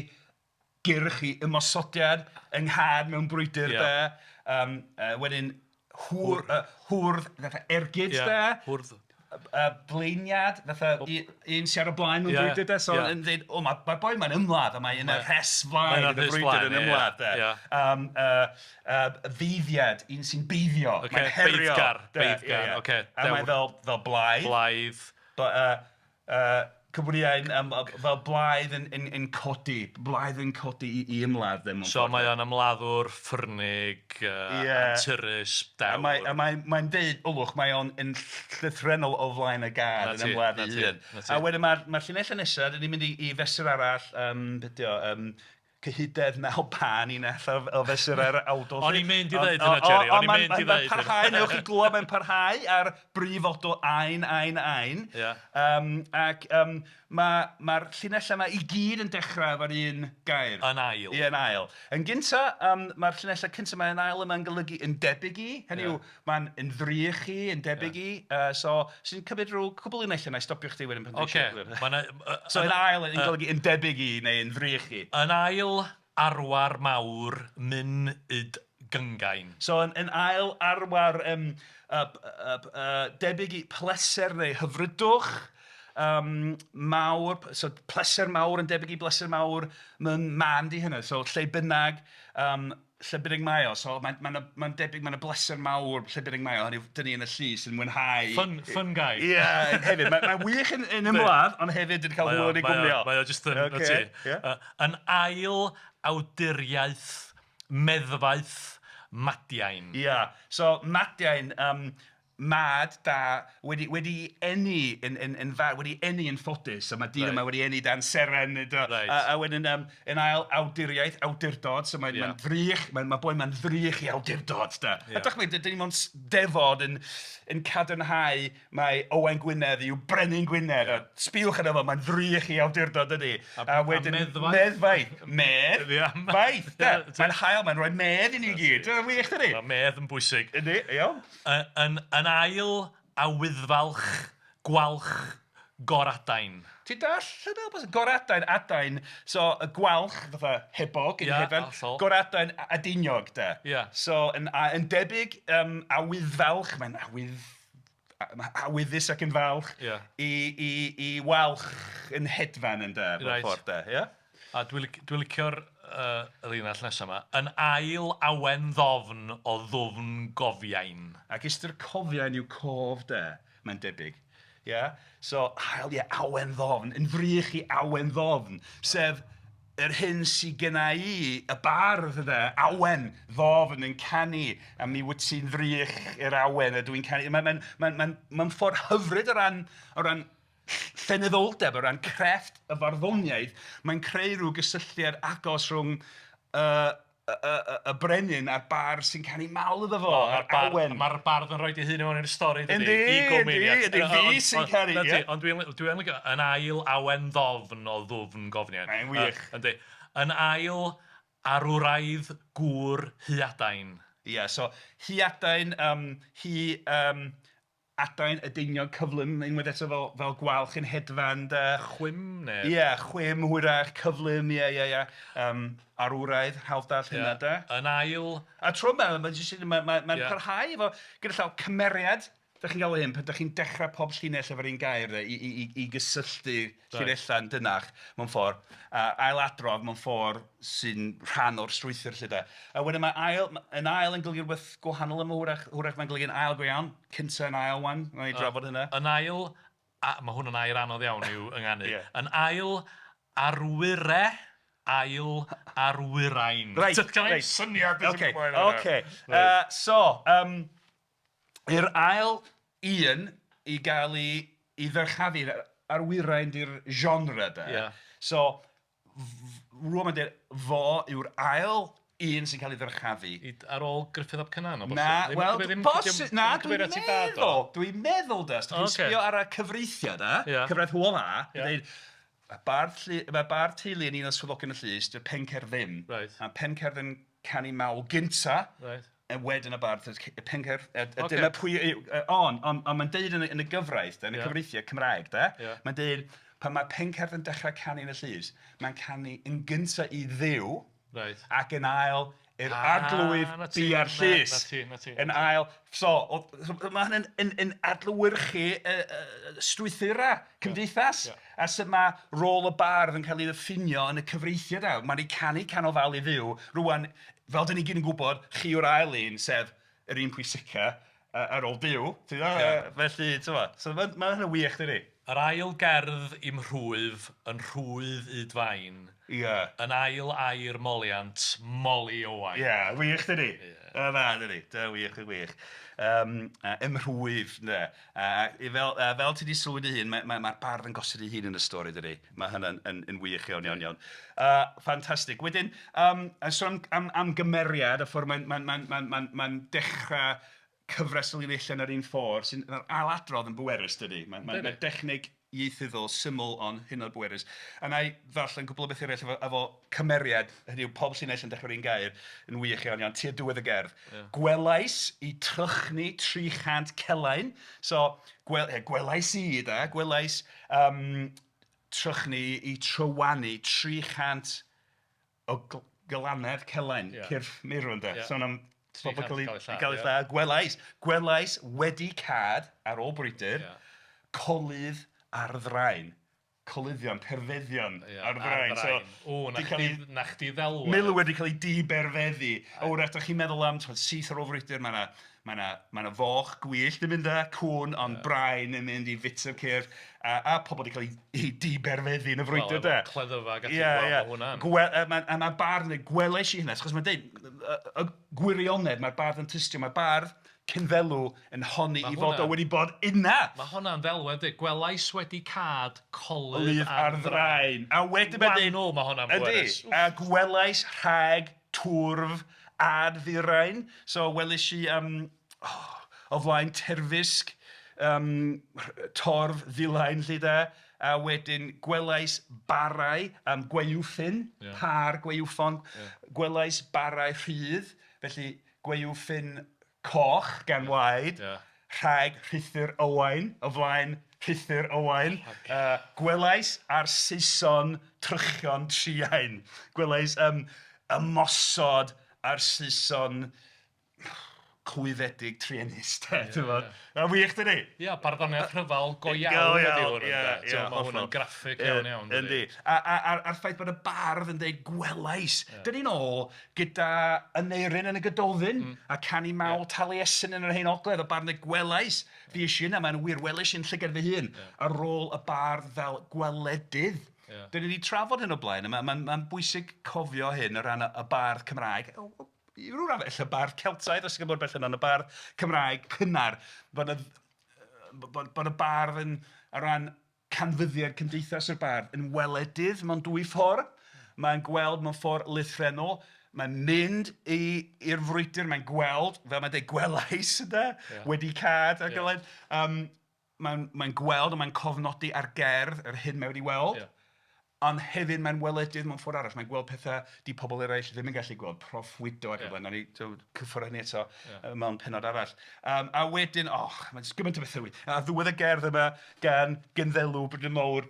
gyrchu ymosodiad yng nghad mewn brwydr de. Wedyn hwr, hwrdd fatha ergyd de. Hwrdd. Blaeniad fatha un sy ar y blaen mewn brwydr de. So yn dweud, o mae'r boi ma'n ymladd a mae yn y rhes flaen yn y brwydr yn ymladd de. Feiddiad, un sy'n beiddio. Mae'n herio. Beiddgar, beiddgar, ocê. A mae fel fel blaidd. Blaidd. Cymru fel blaidd yn yn yn codi, blaidd yn codi i i ymladd de mewn ffordd. So mae o'n ymladdwr ffyrnig, anturus, dewr. A mae a mae mae'n deud, ylwch, mae o'n yn llythrennol o flaen y gad yn ymladd ei hun. A wedyn mae'r mae'r llinellau nesaf, dan ni'n mynd i i fesur arall, be 'di o, cyhydedd 9 pan unell o fesurau'r awdl. O'n i'n mynd i ddeud hynna, Jerry, o'n i'n mynd i ddeud hynna. Parhau, newch chi glywed, mae'n parhau ar brif odl ain, ain, ain. Ia. Ac mae'r ma llinellau yma i gyd yn dechrau efo'r un gair. Yn ail. Ie, yn ail. Yn gynta, mae'r llinellau cyntaf yma yn ail yma'n golygu yn debyg i, hynny yw, mae'n yn ddrych i, yn debyg i. So, sy'n cymryd rhyw cwbl linellau, wna i stopio chdi wedyn pan dwi Ocê, eisiau. ma' 'na... So yn ail yn golygu yn debyg i neu yn ddrych i. Yn ail arwar mawr myn yd gyngain. So yn yn ail arwar debyg i pleser neu hyfrydwch mawr, so pleser mawr yn debyg i bleser mawr, mae'n man 'di hynna, so lle bynnag, lle bynnag mae o, so mae'n mae'n mae'n debyg mae 'na bleser mawr lle bynnag mae o, hynny yw, dan ni yn y llys yn mwynhau... Fun, fun guy. Ie, hefyd, mae'n wych yn yn ymladd, ond hefyd yn cael hwyl yn ei gwmni o. Mae o jyst yn... Ocê, ia. Yn ail awduriaeth meddfaeth Madiain. Ia, so Madiain, mad da, wedi wedi eni yn yn yn fa- wedi eni yn ffodus, so mae dyn yma wedi eni dan seren neu do, a wedyn yn ail awduriaeth, awdurdod, so mae'n mae'n ddrych, mae'n ma' boi ma'n ddrych i awdurdod de. A dychmygu, dan ni mewn defod yn yn cadarnhau mai Owain Gwynedd yw Brenin Gwynedd, a sbïwch arno fo, mae'n ddrych i awdurdod dydy. A wedyn meddfaeth. Meddfaeth, medd, faeth de. Mae'n hael, mae'n rhoi medd i ni gyd. Dyna'n wych dydy? Mae medd yn bwysig. Yndi, iawn. Yn, yn ail awyddfalch, gwalch, Goradain. Ti'n dallt hynna o bosib? Goradain, adain, so y gwalch fatha hebog yn hedfan, goradain adiniog de. Ia. So yn, a, yn debyg awyddfalch, mae'n awydd, awyddus ac yn falch Ia. I walch yn hedfan ynde, mewn ffordd de, ia? A dwi'n dwi licio'r y linell nesaf yma. Yn ail awen ddofn o ddwfn gofiain. Ac ystyr cofiain yw cof de, mae'n debyg. Ia? So, ail, ia, awen ddofn, yn frych i awen ddofn, sef yr hyn sy genna i, y bardd ynde, awen ddofn yn canu, a mi wyt ti'n ddrych i'r awen a dwi'n canu. Mae'n mae'n mae'n mae'n mae'n ffordd hyfryd o ran llenyddoldeb, o ran crefft y farddoniaeth, mae'n creu rhyw gysylltiad agos rhwng y, y, y brenin a'r bardd sy'n canu mawl iddo fo, a'r awen. Mae'r bardd yn rhoi ei hun i mewn i'r stori, dydy? Yndi, fi sy'n canu, ie. Ond dwi'n licio, yn ail awen ddofn o ddwfn gofiain. Mae'n wych. Yndi. Yn ail arwraidd gŵr hwyaden. Ie, so hwyaden, hi, adain adeiniog cyflym, unwaith eto fel gwalch yn hedfan de. Chwim neu? Ie, chwim hwyrach, cyflym, ie. Arwraidd, hawdd dall hynna de. Yn ail. A tro yma, mae'n parhau efo, gyda llaw, cymeriad, da chi'n gael hyn, pan da chi'n dechrau pob llinell efo'r un gair de, i gysylltu llinellau'n dynach mewn ffordd, a ailadrodd mewn ffordd sy'n rhan o'r strwythur lle de. A wedyn mae ail, yn ail yn golygu rhywbeth gwahanol yma, hwyrach mae'n golygu yn ail go iawn, cynta yn ail wan, wnawn ni drafod hynna. Yn ail, a mae hwn yn air anodd iawn i'w ynganu. Yn ail arwyre, ail arwyrain. Syniad beth sy'n mynd. Ocê. So, yr ail un i gael ei ddyrchafu, arwyrain di'r genre de. So, rŵan mae'n dweud, fo yw'r ail un sy'n cael ei ddyrchafu. Ar ôl Gruffudd ap Cynan o bosib? Na, wel, bosib, na, dwi'n meddwl de, os ydych chi'n sbio ar y cyfreithiau de, cyfraith Hywel Dda, dweud, mae bardd teulu yn un o swyddogion y llys, di'r pencerdd ddim. A pencerdd yn canu mawl gynta, a wedyn y bardd, y pencerdd, a dyna pwy, ond mae'n deud yn y gyfraith, de, yn y cyfreithiau Cymraeg, de, mae'n deud, pan mae pencerdd yn dechrau canu yn y llys, mae'n canu yn gynta i Dduw, ac yn ail i'r arglwydd bia'r llys. Na ti, na ti. Yn ail, so mae hynny'n yn adlewyrchu strwythurau cymdeithas. A sut mae rôl y bardd yn cael ei ddiffinio yn y cyfreithiau da. Mae'n ei canu canol fawl i Dduw. Rwan, fel dyn ni gyd yn gwybod, chi yw'r ail un, sef yr un pwysica ar ôl Duw. Ti'n gwbod? Felly, ti'n gwbod, so mae hynny'n wych, dydi? Yr ail gerdd i'm rhwyf yn rhwydd yd fain. Yn ail air moliant, moli Owain. Ie, wych dydi? Ie. Dda dydi, da wych, wych. Ymrhwyf, ynde. A fel ti 'di sylwi dy hun, mae'r ma bardd yn gosod ei hun yn y stori, dydi? Mae hynny'n yn wych iawn, iawn, iawn. Ffantastig. Wedyn, a sôn am gymeriad, y ffordd mae'n ma dechrau cyfres o linellau yn yr un ffordd, sy'n ailadrodd yn bwerus, dydi? Mae dechneg ieithyddol syml ond hynod bwerus. A na i ddarllen cwpl o beth eraill efo cymeriad, hynny yw pob llinell yn dechrau'r un gair, yn wych iawn iawn, tua diwedd y gerdd. Gwelais i trychni 300 celain. So, gwelais i, da, gwelais trychni i trywanu 300 o gelanedd celain, cyrff meirw ynde. Sôn am pobl cael ei lladd. Gwelais wedi cad ar ôl brwydr, coludd ar ddraen. Coluddion, perfeddion ar ddraen. So, o, na chdi, na chdi ddelwedd. Milwyr wedi cael ei diberfeddu. O, wrach, ydych chi'n meddwl am, twyd, syth ar ôl frwydr, mae yna ma na, ma na foch gwyllt yn mynd â cwn, ond brain yn mynd i fwyta'r cyrff, a pobl wedi cael ei diberfeddu yn y frwydr, de. Cleddyfa ac ati, wel, ma' hwnna'n. A mae bardd yn dweud, gwelais i hynna, achos mae'n dweud, y gwirionedd, mae'r bardd yn tystio, mae bardd Cynddelw yn honni i fod o wedi bod yna. Mae hwnna'n ddelwedd, di. Gwelais wedi cad coludd Lydd ar ddraen. A wedyn mae'n dweud. Wanwl mae hwnna'n bwerus. A gwelais rhag twrf adfirain. So welis i oh, o flaen terfysg torf ddilain lle da. A wedyn gwelais barau gwaywffyn, par gwaywffon. Gwelais barau rhydd, felly gwaywffyn coch gan waed, rhag rhuthr Owain o flaen rhuthr Owain. Gwelais ar Saeson trychion truain. Gwelais ymosod ar Saeson clwyfedig truenus de, ti'n gwybod? Mae'n wych dydi? Ia, barddoniaeth rhyfel go iawn ydy hwn ynde. Ia, Mae hwn yn graffig iawn iawn. Yndi. A'r ffaith bod y bardd yn dweud gwelais. Dyn ni'n ôl gyda Aneirin yn y Gododdin a canu mawl Taliesin yn yr Hen Ogledd, y bardd yn dweud gwelais. Fi eisiau yna, mae'n wir, welais i'n llygad fy hun. A rôl y bardd fel gweledydd. Dyn ni wedi trafod hyn o blaen, a mae'n ma bwysig cofio hyn o ran y bardd Cymraeg i ryw raddau, ella bardd Celtaidd, os ti'n gwybod bell yna, ond y bardd Cymraeg cynnar, bod y, bod, bod y bardd yn, o ran canfyddiad cymdeithas yr bardd, yn weledydd mewn dwy ffordd. Mae'n gweld mewn ffordd lythrennol, mae'n mynd i'r frwydr, mae'n gweld, fel mae'n dweud, gwelais, ynde, yeah. Wedi cad ac yeah. Mae'n mae'n gweld a mae'n cofnodi ar gerdd yr hyn mae wedi weld. Ia. Ond hefyd mae'n weledydd mewn ffordd arall. Mae'n gweld pethau 'di pobl eraill ddim yn gallu gweld, proffwydo ac yn y blaen. Nawn ni t'wod cyffwrdd hynny eto ia. Mewn pennod arall. A wedyn, och, mae'n jyst gymaint o bethau wir. A ddiwedd y gerdd yma gan Gynddelw Brydydd Mawr,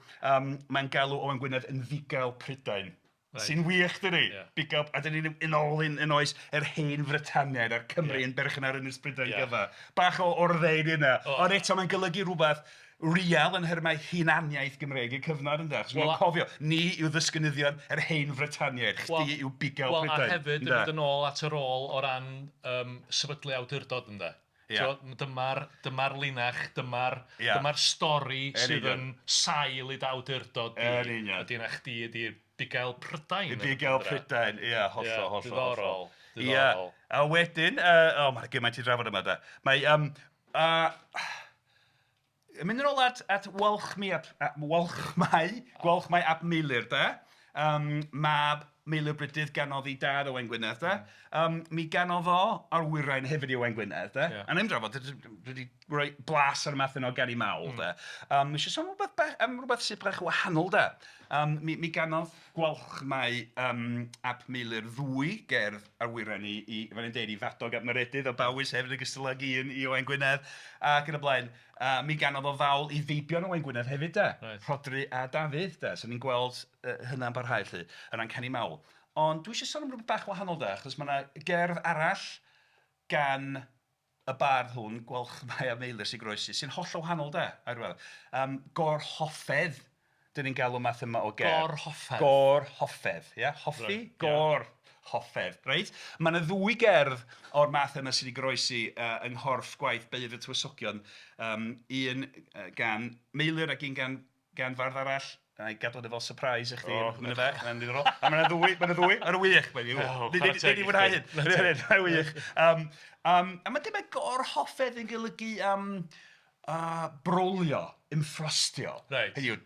mae'n galw Owain Gwynedd yn fugail Prydain. Reit. Sy'n wych dydi? Ia. Bugail, a dan ni'n yn ôl yn yn oes yr hen Frytaniaid a'r Cymry ia. Yn berchen ar Ynys Brydain ia. Gyfa. Bach o orddeud yna. O. Ond eto mae'n golygu rhywbeth real yn nhermau hunaniaeth Gymreig y cyfnod ynde? Achos well, cofio, ni yw ddisgynyddion yr hen Frytaniaid, chdi well, yw bugail Prydain. Wel, a hefyd, yn mynd yn ôl at y rôl o ran sefydlu awdurdod ynde? Ia. Dyma'r dyma linach, dyma'r ia. Dyma stori sydd yn sail i dy awdurdod di. Yn union. Ydy na chdi ydy'r bugail Prydain. Y bugail Prydain, ia, hollol, hollol. Diddorol, diddorol. Ia, a wedyn, o, mae'n gymaint i drafod yma da. Mae, yn mynd yn ôl at, at Walchmi ap, Walchmai, Gwalchmai ap Meilyr de, mab Meilyr Brydydd ganodd ei dad Owain Gwynedd de. Mi ganodd o arwyrain hefyd i Owain Gwynedd de. Yeah. A ddim drafod, dwi wedi rhoi blas ar y math yna o ganu mawl de. Nes i sôn rhywbeth bach, am rhywbeth sydd bach wahanol de. Mi ganodd Gwalchmai ap Meilyr ddwy gerdd arwyrain i, i, fel ni'n deud, i Fadog ap Maredudd o Bowys hefyd yn ogystal ag un i Owain Gwynedd ac yn y blaen. A mi ganodd o fawl i feibion Owain Gwynedd hefyd de, reit. Rhodri a Dafydd de. So ni'n gweld hynna'n parhau 'lly, o ran canu mawl. Ond dwi eisiau sôn am rhywbeth bach wahanol de, achos mae yna gerdd arall gan y bardd hwn, Gwalchmai ap Meilyr sy'n goroesi, sy'n hollol wahanol de, ar ryw Gorhoffedd, dan ni'n galw math yma o gerdd. Gorhoffedd. Gorhoffedd, ia? Hoffi, right, gorhoffedd, reit? Mae yna ddwy gerdd o'r math yma sydd wedi goroesi yng nghorff gwaith Beirdd y Tywysogion. Un gan Meilyr ac un gan, gan fardd arall. Na i gadw hynny fel surprise i chdi. Oh, mae'n fe, mae'n ddiddorol. A mae'n ddwy, mae'n ddwy, mae'n wych. Mae'n wych. Ni wedi mwynhau hyn. Mae'n wych. A mae dim gorhoffedd yn golygu brolio, ymffrostio. Reit. Hynny yw,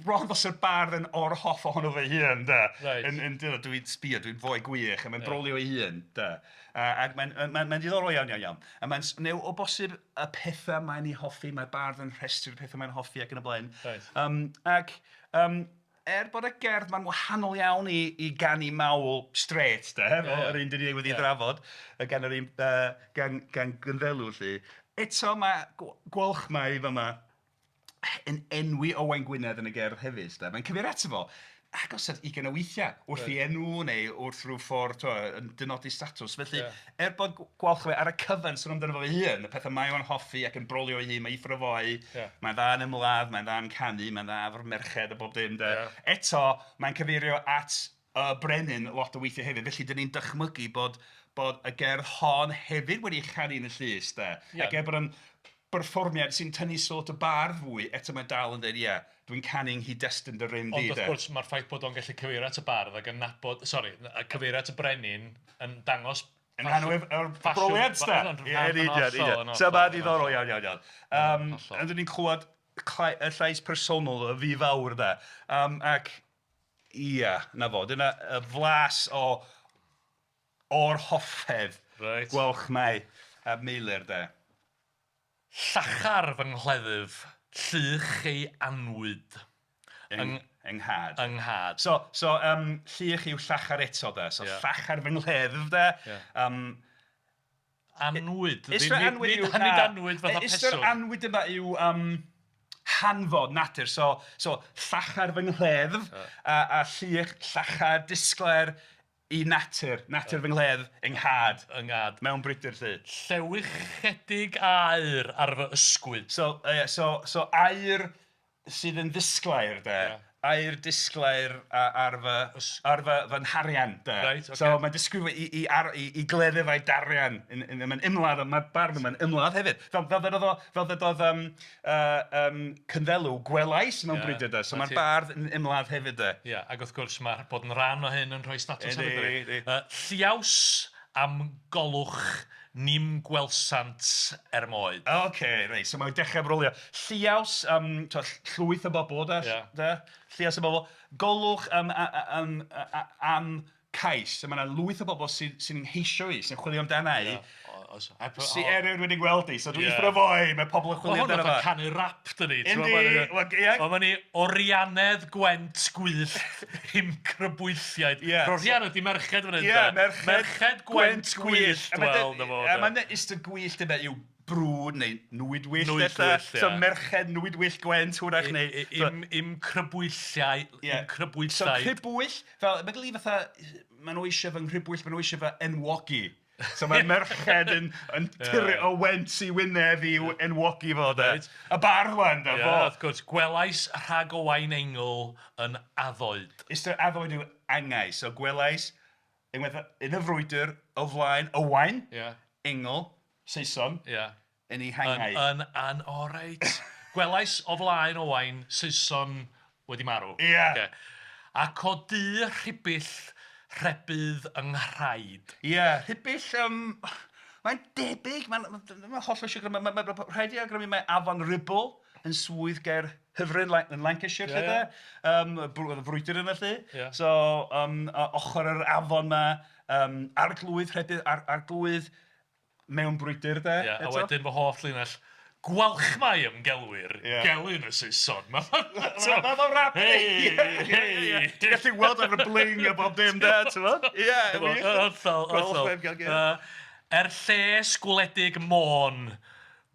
bron fel 'sa'r bardd yn or-hoff ohono fe hun, de. Reit. Yn, yn, yn, dwi'n sbio, dwi'n foi gwych, a mae'n yeah. brolio ei hun, de. Ac mae'n mae, mae diddorol iawn, iawn, iawn. A mae'n, neu o bosib y pethau mae'n ei hoffi, mae'r bardd yn rhestru'r pethau mae'n hoffi ac yn y blaen. Right. Ac er bod y gerdd ma'n wahanol iawn i i ganu mawl strêt de, fel yeah. yr un dyn ni wedi yeah. drafod, gan yr un gan gan Gynddelw 'lly. Eto mae Gwalchmai fama yn enwi Owain Gwynedd yn y gerdd hefyd de. Mae'n cyfeirio ato fo agos at ugain o weithiau wrth ei enw neu wrth rhyw ffordd t'mo' yn dynodi statws. Felly yeah. Er bod Gwalchmai ar y cyfan sôn amdano fo ei hun, y pethau mae o'n hoffi ac yn brolio ei hun, mae i ffwrdd o foi, yeah. Mae'n dda yn ymladd, mae'n dda yn canu, mae'n dda efo'r merched a bob dim de. Yeah. Eto, mae'n cyfeirio at y brenin lot o weithiau hefyd, felly dyn ni'n dychmygu bod, bod y gerdd hon hefyd wedi chanu yn y llys de. Yeah. Ac er bod o'n berfformiad sy'n tynnu sylw at y bardd fwy, eto mae dal yn dweud, ie, dwi'n canu yng nghyd-destun dy rym di. Ond wrth gwrs, mae'r ffaith bod o'n gallu cyfeirio at y bardd ac yn nabod, sori, cyfeirio at y brenin yn dangos... Yn rhan o'r broliad, da. Ie, yn union, union. So mae'n ddiddorol iawn, iawn, iawn. Um, Dyn ni'n clywed y llais personol y fi fawr, da. Ac, ia, na fo, dyna y flas o o'r hoffedd. Reit. Gwalchmai a Meilyr de. Llachar fy nghleddyf, lluch ei anwyd. Yng, yng nghad. Yng nghad. So, so lluch yw llachar eto de. So yeah. Llachar fy nghleddyf de. Yeah. Anwyd. Ystyr anwyd yw... Nid anwyd fatha peswch. Ystyr anwyd yma yw... Hanfod natur, so so llachar fy nghleddf a lluch llachar disglair i natur, natur fy nghleddf yng nghad. Yng nghad. Mewn brwydr 'lly. Llewychedig aur ar fy ysgwyd. So ia, so so aur sydd yn ddisglair de. Aur disglair ar fy ar fy fy nharian de. Reit, ocê. So mae'n disgrifio ei ei gleddyf a'i darian, mae'n ymladd, mae'r bardd yma'n ymladd hefyd. Fel fel ddedodd o, fel ddedodd yym yy yym Cynddelw, "Gwelais mewn brwydr" de, so mae'r bardd yn ymladd hefyd de. Ia, ac wrth gwrs mae bod yn rhan o hyn yn rhoi statws hefyd dydi. Lliaws am golwch ni'm gwelsant er moed. Ocê reit, so mae'n dechrau brolio. Lliaws, yym tibod llwyth o bobl de... Ia. ...de, lliaws o bobl. Golwch am am cais, so mae 'na lwyth o bobl sy'n sy'n ngheisio i, sy'n chwilio amdana i... Sy erioed wedi gweld i, so dwi'n uffar o foi, mae pobl yn chwilio amdano fo. Mae hwn fatha canu rap dydi. Yndi, wel ia. Wel mae ni o Rianedd Gwent Gwyllt i'm crybwylliaid. Ia. Rhianedd 'di merched fan hyn de. Ia, merched. Merched Gwent Gwyllt, wel 'na fo de. A mae'n ystyr gwyllt yma yw brwd neu nwyd wyllt ella. Nwyd wyllt, ia. So merched nwyd wyllt Gwent hwyrach neu... I'm crybwylliau, i'm crybwylliaid. So crybwyll, fel, mae'n golygu fatha, maen nhw eisiau fy nghrybwyll, maen nhw eisiau fy enwogi. So mae merched yn yn tyrru o Went i Wynedd i'w enwogi fo de. Reit. Y bardd wan de, fo. Ia, wrth gwrs. Gwelais rhag Owain Engl yn addoed. Ystyr addoed yw angau. So gwelais unwaith yn y frwydr o flaen Owain... Ia. Engl, Saeson... Ia. ...yn ei hangau. Yn, yn, yn, o reit. Gwelais o flaen Owain, Saeson wedi marw. Ia. Ocê. Ac o du rhibill rhebydd yng nghraid. Ia, rhibill yym mae'n debyg, mae'n mae'n hollol siwgr, ma' ma' ma' rhaid i awgrymu mae Afon Ribble yn swydd ger Hafren yn Lancashire 'lly de. Yym oedd y frwydr yna 'lly. Ia. So yym ochr yr afon 'ma, yym arglwydd rhebydd, arglwydd mewn brwydr de. Ia, a wedyn fy hoff linell, Gwalchmai y'm gelwir, gelyn y Saeson. Mae fel rap! Hei, hei! Ti'n gallu weld ar y bling a bob dim de, ti'n gwbod? Ie, wych. Hollol, hollol. Er lles gwledig Môn,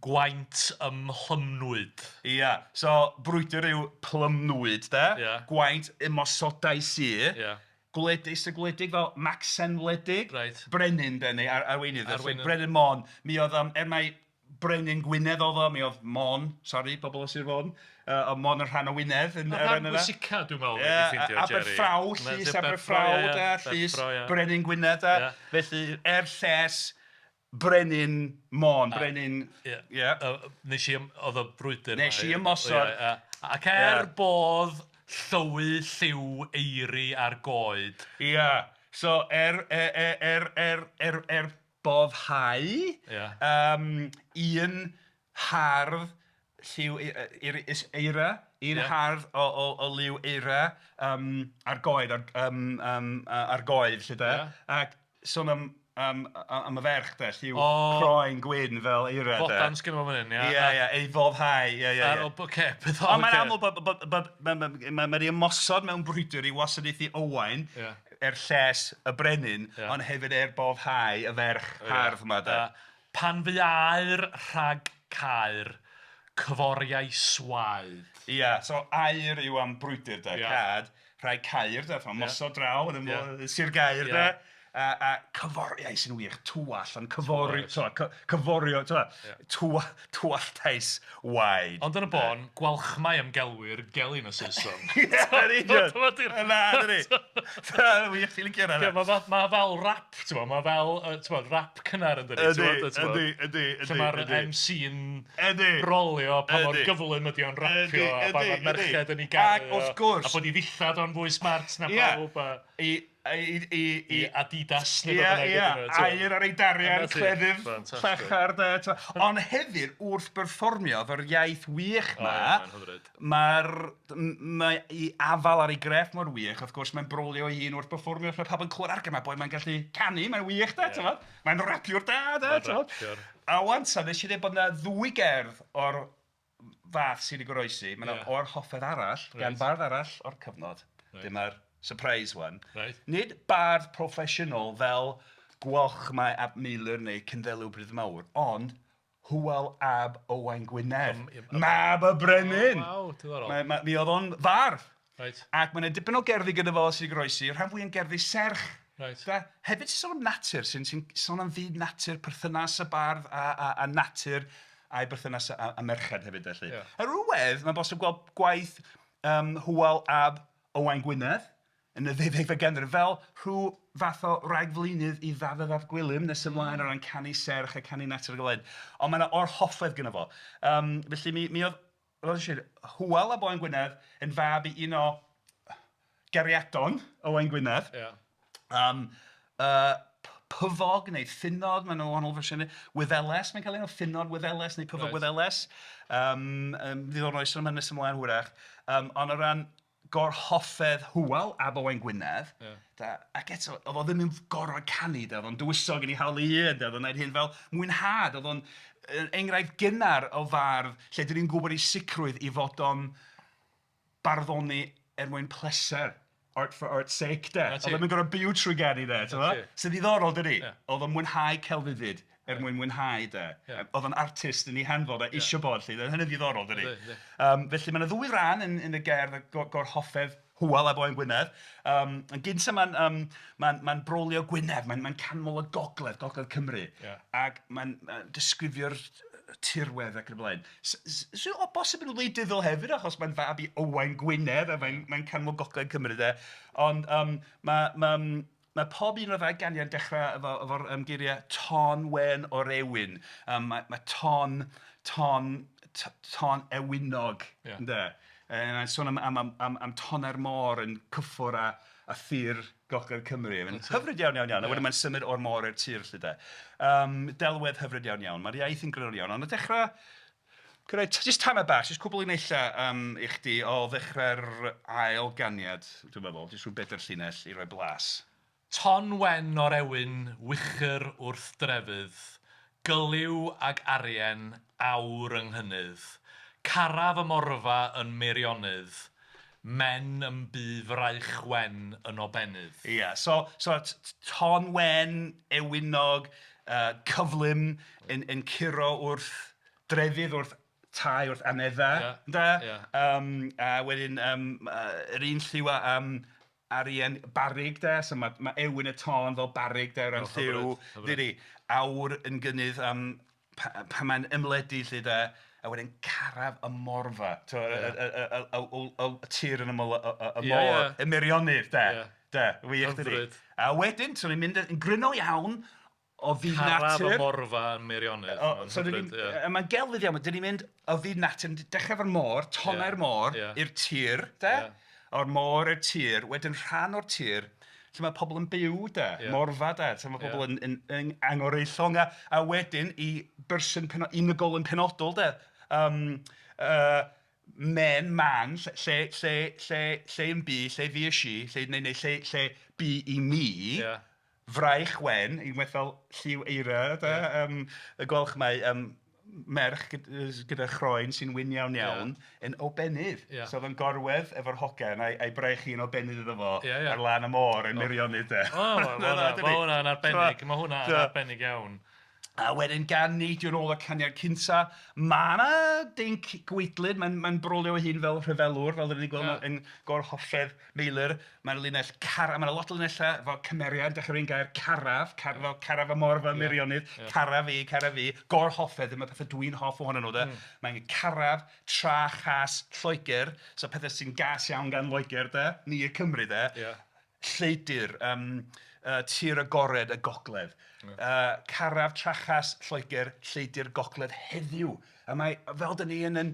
gwaent ym mhlymnwyd. Ia, so brwydr yw plymnwyd de. Ia. Gwaent ymosodais i. Ia. Gwledig, so gwledig fel Macsen Wledig. Reit. Brenin de, neu arweinydd. Arweinydd. Brenin Môn. Mi oedd, er mai Brenin Gwynedd oedd o, mi oedd Môn, sori bobl o Sir Fôn, oedd Môn yn rhan o Wynedd. Yn, y rhan bwysica dwi'n meddwl wedi ffeindio, Jerry. Aberffraw, llys Aberffraw, de, llys Brenin Gwynedd, de. Felly, er lles Brenin Môn, Brenin... Ie. Ie. Nes i, oedd y brwydr 'ma. Nes i ymosod. Ac er bodd llywy lliw eiri ar goed. Ia, so er, er, er, er, er, er boddhau... Ia. Un hardd lliw eira, un hardd o liw eira ar goed, ar goed 'lly de. Ac sôn am am am y ferch de, lliw croen gwyn fel eira de. Fodans gynno fo fan hyn, ia. Ia, ia, ei foddhau, ia, ia, ia. Ocê, beth Ond mae'n amlwg bod bod bod mae wedi ymosod mewn brwydr i wasanaethu Owain er lles y brenin, ond hefyd er boddhau y ferch hardd yma de. Pan fu aur rhag Caer, cyforiais waed. Ia, so aur yw am brwydr de, cad, rhag Caer de, ymosod draw yn Sir Gaer de. A cyforiais yn wych, twallt, ond cyfori, cyforio, tywalltais waed. Ond yn y bôn, Gwalchmai y'm gelwir, gelyn y Saeson. Ia, yn union. Na, dydi. Wych, ti'n licio hynna. Mae fel rap, ti'n gwbod, mae fel, ti'n gwbod, rap cynnar yn dydi. Ydy, ydy, ydy. Lle mae'r MC yn brolio pa mor gyflym ydy o'n rapio a pa mae'r merched yn ei garu. Ac wrth gwrs... A bod ei ddillad o'n fwy smart na pawb. I I, i Adidas neu beth bynnag. Ia, ia, aur ar ei darian, cleddyf, llachar de. Ond hefyd, wrth berfformio efo'r iaith wych 'ma, mae'r mae ei afael ar ei grefft mor wych, wrth gwrs mae'n brolio ei hun wrth berfformio, mae pawb yn clywed argyll, mae boi 'ma'n gallu canu, mae'n wych de, ti'mod? Mae'n rapiwr da de, ti'mod? A 'wan ta, nes i ddeud bod 'na ddwy gerdd o'r fath sydd wedi goroesi, mae 'na o'r hoffedd arall, gan fardd arall o'r cyfnod, dyma'r surprise one. Reit. Nid bardd proffesiynol fel Gwalchmai ap Meilyr neu Cynddelw Brydydd Mawr, ond Hywel ab Owain Gwynedd, mab y brenin! Waw, diddorol. Mae, mae, mi oedd o'n fardd. Reit. Ac mae 'na dipyn o gerddi gyda fo sydd 'di goroesi, rhan fwyaf yn gerddi serch. Reit. De. Hefyd sy'n sôn am natur, sy'n sy sôn am fyd natur, perthynas y bardd a, a, a natur a'i berthynas â, â merched hefyd felly. Yeah. Ar ryw wedd, mae'n bosib gweld gwaith Hywel ab Owain Gwynedd yn y ddeuddegfed ganrif fel rhyw fath o ragflaenydd i Ddafydd ap Gwilym nes ymlaen o ran canu serch a canu natur ac yn y blaen. Ond mae yna orhoffedd gyda fo. Felly mi, mi oedd, fel nes i ddweud, Hywel ab Owain Gwynedd yn fab i un o gariadon Owain Gwynedd. Yeah. Pyfog neu Ffynod, maen nhw'n wahanol fersiynau. Wyddeles, mae'n cael ei alw, Ffynod Wyddeles neu Pyfog Wyddeles. Ddiddorol i sôn am hynny nes ymlaen hwyrach. Ond o ran gorhoffedd Hywel ab Owain Gwynedd, da, ac eto, oedd o ddim yn gorfod canu, da, oedd o'n dywysog yn ei hawl ei hun, da, oedd o'n gwneud hyn fel mwynhad, oedd o'n enghraifft gynnar o fardd lle dan ni'n gwybod i sicrwydd ei fod o'n barddoni er mwyn pleser, art for art's sake de. Oedd o'n gorfod byw trwy ganu de, ti'n gwbod? Sy'n ddiddorol dydi? Oedd o'n mwynhau celfyddyd er mwyn mwynhau de. Oedd o'n artist yn ei hanfod a isio bod 'lly. Hynny'n ddiddorol dydi? Felly mae 'na ddwy ran yn yn y gerdd Gorhoffedd Hywel ab Owain Gwynedd. Yn gyntaf mae'n mae'n mae'n brolio Gwynedd, mae'n mae'n canmol y gogledd, gogledd Cymru. Ac mae'n disgrifio'r tirwedd ac yn y blaen. Sydd o bosib yn wleidyddol hefyd achos mae'n fab i Owain Gwynedd a mae'n mae'n canmol gogledd Cymru de. Ond mae pob un o'r ddau ganiad yn dechrau efo, efo'r geiriau ton wen o'r ewin. Mae mae ton, ton, ton ewinog, ynde. Mae'n sôn am, am, am, am tonnau'r môr yn cyffwrdd â, â thir Gogledd Cymru. Mae'n hyfryd iawn, iawn, iawn. A wedyn mae'n symud o'r môr i'r tir 'lly de. Delwedd hyfryd iawn, iawn. Mae'r iaith yn gryno iawn. Ond y dechrau, cyrraedd, jyst tamed bach, jyst cwpl o linellau i chdi o ddechrau'r ail ganiad, dwi'n meddwl, jyst rhyw bedair llinell i roi blas. Ton wen o'r ewin, wichr wrth drefydd, Gyliw ag arien, aur yng nghynnydd, Caraf y morfa yn Meirionnydd, Men ym bu fraich wen yn obennydd. Ia, so so ton wen, ewinnog, cyflym, yn yn curo wrth drefydd, wrth tai, wrth aneddau, ynde? A wedyn yr un lliw â arian barrug de, so mae mae ewin y tôn fel barrug de o ran lliw, dydi? Aur yn gynnydd pan mae'n ymledu 'lly de, a wedyn caraf y morfa, tibod, y y y y y tir yn ymyl y y môr, y Meirionnydd de, de, wych dydi? A wedyn, so ni'n mynd yn gryno iawn o fyd natur... Caraf y morfa yn Meirionnydd. So mae'n gelfydd iawn, dan ni'n mynd o fyd natur, dechrau efo'r môr, tonnau'r môr, i'r tir de, o'r môr i'r tir, wedyn rhan o'r tir lle mae pobl yn byw de, morfa de, lle mae pobl yn yn, yn angor eu llongau, a wedyn i berson penodol, unigolyn penodol de, men, man, lle, lle, lle, lle, lle yn bu, lle fues i, lle, neu, neu lle, lle bu i mi, Fraich wen, unwaith fel lliw eira de, y gwelwch mae merch gyda chroen sy'n wyn iawn iawn yn obennydd. So oedd o'n gorwedd efo'r hogan a'i braich hi'n obennydd iddo fo ar lan y môr yn Meirionnydd de. O, mae hwnna'n arbennig, mae hwnna'n arbennig iawn. A wedyn gan neidio yn ôl y caniad cynta, mae 'na dinc gwaedlyd, mae'n mae'n brolio ei hun fel rhyfelwr, fel dan ni'n gweld yn Gorhoffedd Meilyr. Mae'n linell cara-, mae 'na lot o linellau efo cymeriad, dechrau efo'r un gair, caraf, car- fel caraf y morfa Meirionnydd, cara fi, cara fi, Gorhoffedd, dyma pethau dwi'n hoff ohonyn nhw de. Mae'n caraf, tra chas Lloegr, so pethau sy'n gas iawn gan Loegr de, ni y Cymry de. Lleidr, tir agored y gogledd. Caraf, trachas, Lloegr, lleidr, gogledd heddiw. A mae, fel dan ni yn yn,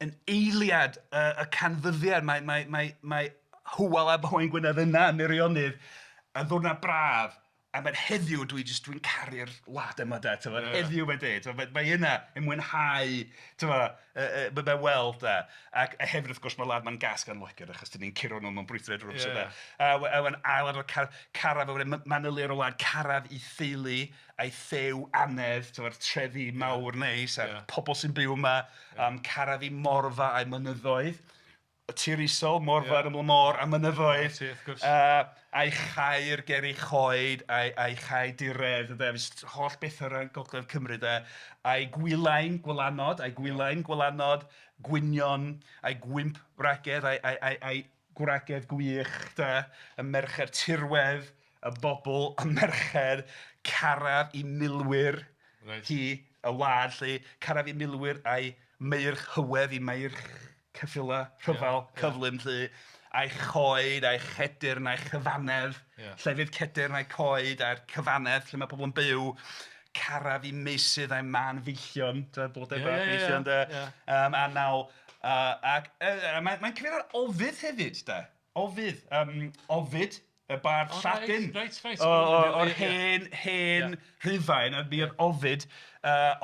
yn eiliad y canfyddiad, mae, mae, mae, mae Hywel ab Owain Gwynedd yna yn Meirionnydd, yn ddiwrnod braf, a mae'n heddiw dwi jyst, dwi'n caru'r wlad yma de, tibod, heddiw mae'n dweud, tibod, mae yna yn mwynhau, tibod, mae'n weld de. Ac hefyd wrth gwrs mae'r wlad 'ma'n gas gan Loegr achos dan ni'n curo nhw mewn brwydr drwy'r amser de. A wedyn ail adrodd caraf a wedyn manylu ar y wlad caraf ei theulu a'i thew anedd, tibod, trefi mawr neis a'r pobl sy'n byw yma, caraf ei morfa a'i mynyddoedd. Y tir isel, Morfa yn ymyl y môr a mynyddoedd. Ti, wrth gwrs. A'i chaer ger ei choed, a'i chae diredd, ynde, jyst holl bethau o ran Gogledd Cymru de, a'i gwylain, gwylanod, a'i gwylain, gwylanod, gwynion, a'i gwymp wragedd, a'i gwragedd gwych de, y merched tirwedd, y bobl, y merched, caraf i milwyr hi, y wlad 'lly, caraf i milwyr a'i meirch hywedd, i meirch ceffylau rhyfel cyflym 'lly, a'i choed, a'i chedyrn, a'i chyfannedd, llefydd cedyrn a'i coed a'r cyfannedd lle mae pobl yn byw, caraf i meysydd a'i mân feillion, blodau bach meillion de, a naw, ac mae'n cyfeirio at Ofydd hefyd de, Ofydd, Ovid, y bardd Lladin. Reit. O'r hen, hen Rhufain, a mi oedd Ovid,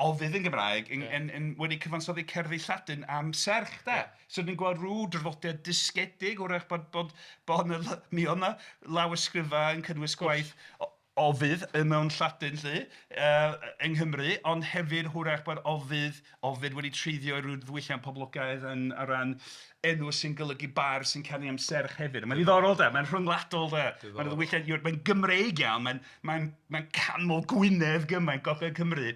Ofydd yn Gymraeg, yn wedi cyfansoddi cerddi Lladin am serch de. So ni'n gweld rhyw draddodiad dysgedig, hwyrach bod mi oedd 'na lawysgrifau yn cynnwys gwaith Ofydd mewn Lladin 'lly yng Nghymru, ond hefyd hwyrach bod Ofydd, Ovid wedi treiddio i ryw ddiwylliant poblogaidd yn, o ran enw sy'n golygu bardd sy'n canu am serch hefyd. Mae'n ddiddorol de, mae'n rhyngwladol de. Mae'n ddiwylliant Ewrop, mae'n Gymreig iawn, mae'n mae'n mae'n canmol Gwynedd gymaint, Gogledd Cymru.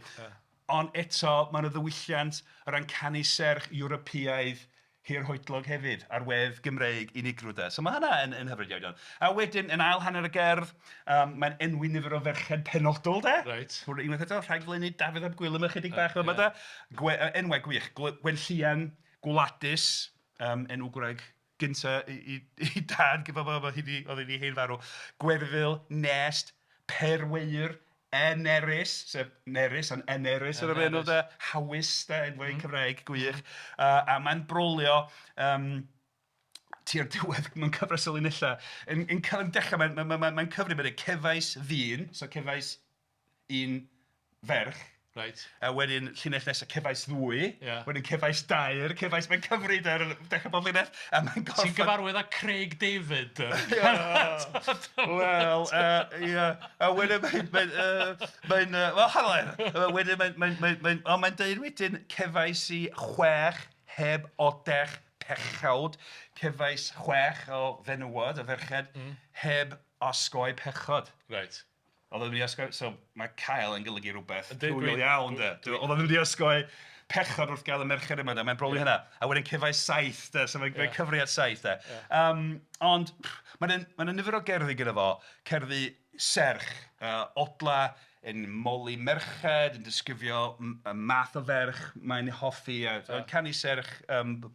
Ond eto mae 'na ddiwylliant o ran canu serch Ewropeaidd hirhoedlog hefyd, ar wedd Gymreig unigryw de. So mae hynna yn hyfryd iawn iawn. A wedyn, yn ail hanner y gerdd, mae'n enwi nifer o ferched penodol de. Reit. Unwaith eto, rhagflaenu Dafydd ap Gwilym ychydig bach yma de. Enwau gwych, Gwenllïan Gwladus, enw gwraig gynta i dad, gyda fo, oedd hi 'di hen farw. Gwerfyl, Nest, Perweir, Enerys, sef Nerys, ond Enerys oedd yr enw de, Hawys de, enwau Cymraeg gwych. A mae'n brolio tua'r diwedd mewn cyfres o linellau yn cael yn dechrau, mae'n cyfri, mae'n dweud "cefais ddyn", so cefais un ferch. Reit. A wedyn llinell nesaf, cefais ddwy. Wedyn cefais dair, cefais... Mae'n cyfri de ar dechrau bob linell a mae'n gorffen... Ti'n gyfarwydd â Craig David? Wel, ia. A wedyn mae'n... mae'n... Wel, hanner... Wedyn mae'n... mae'n... mae'n... Ond mae'n deud wedyn, cefais i chwech heb odech pechawd. Cefais chwech o fenywod, o ferched, heb osgoi pechod. Reit. Oedd o ddim wedi osgoi... So mae cael yn golygu rhywbeth rhywiol iawn de. Oedd o ddim wedi osgoi pechod wrth gael y merched yma de, mae'n brolio hynna. A wedyn cefais saith de, so mae'n cyfri at saith de. Ond mae 'na nifer o gerddi gyda fo, cerddi serch, odlau yn moli merched, yn disgrifio y math o ferch mae'n hoffi a canu serch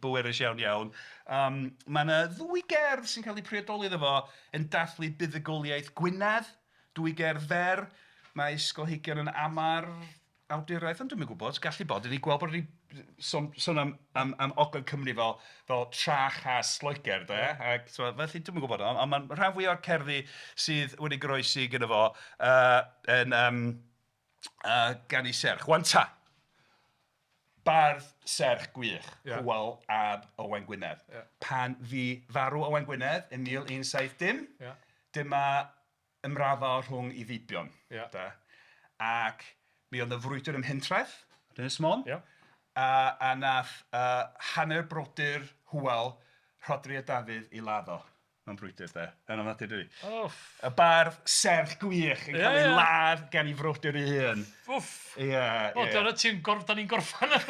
bwerus iawn iawn. Mae 'na ddwy gerdd sy'n cael eu priodoli iddo fo yn dathlu buddugoliaeth Gwynedd. Dwy gerdd fer, mae ysgolheigion yn ama'r awduraeth, ond dwi'm yn gwybod, gallu bod, dan ni'n gweld bod ni 'di sôn am Ogledd Cymru fel tra-chas Loegr de, ac timod felly dwi'm yn gwybod, ond mae'r rhan fwyaf o'r cerddi sydd wedi goroesi gyda fo yn ganu serch. 'Wan ta, bardd serch gwych, Hywel ab Owain Gwynedd. Pan fu farw Owain Gwynedd yn 1170, dyma ymrafael rhwng ei feibion. De. Ac mi oedd 'na frwydr ym Mhentraeth, Ynys Môn. A wnaeth hanner brodyr Hywel, Rhodri a Dafydd, ei ladd o mewn brwydr de. Yn ofnadwy dydi? Wff. Y bardd serch gwych yn cael ei ladd gan ei frodyr ei hun. Wff. Ia, ia. O, dyna ti'n gorff-, dan ni'n gorffan y...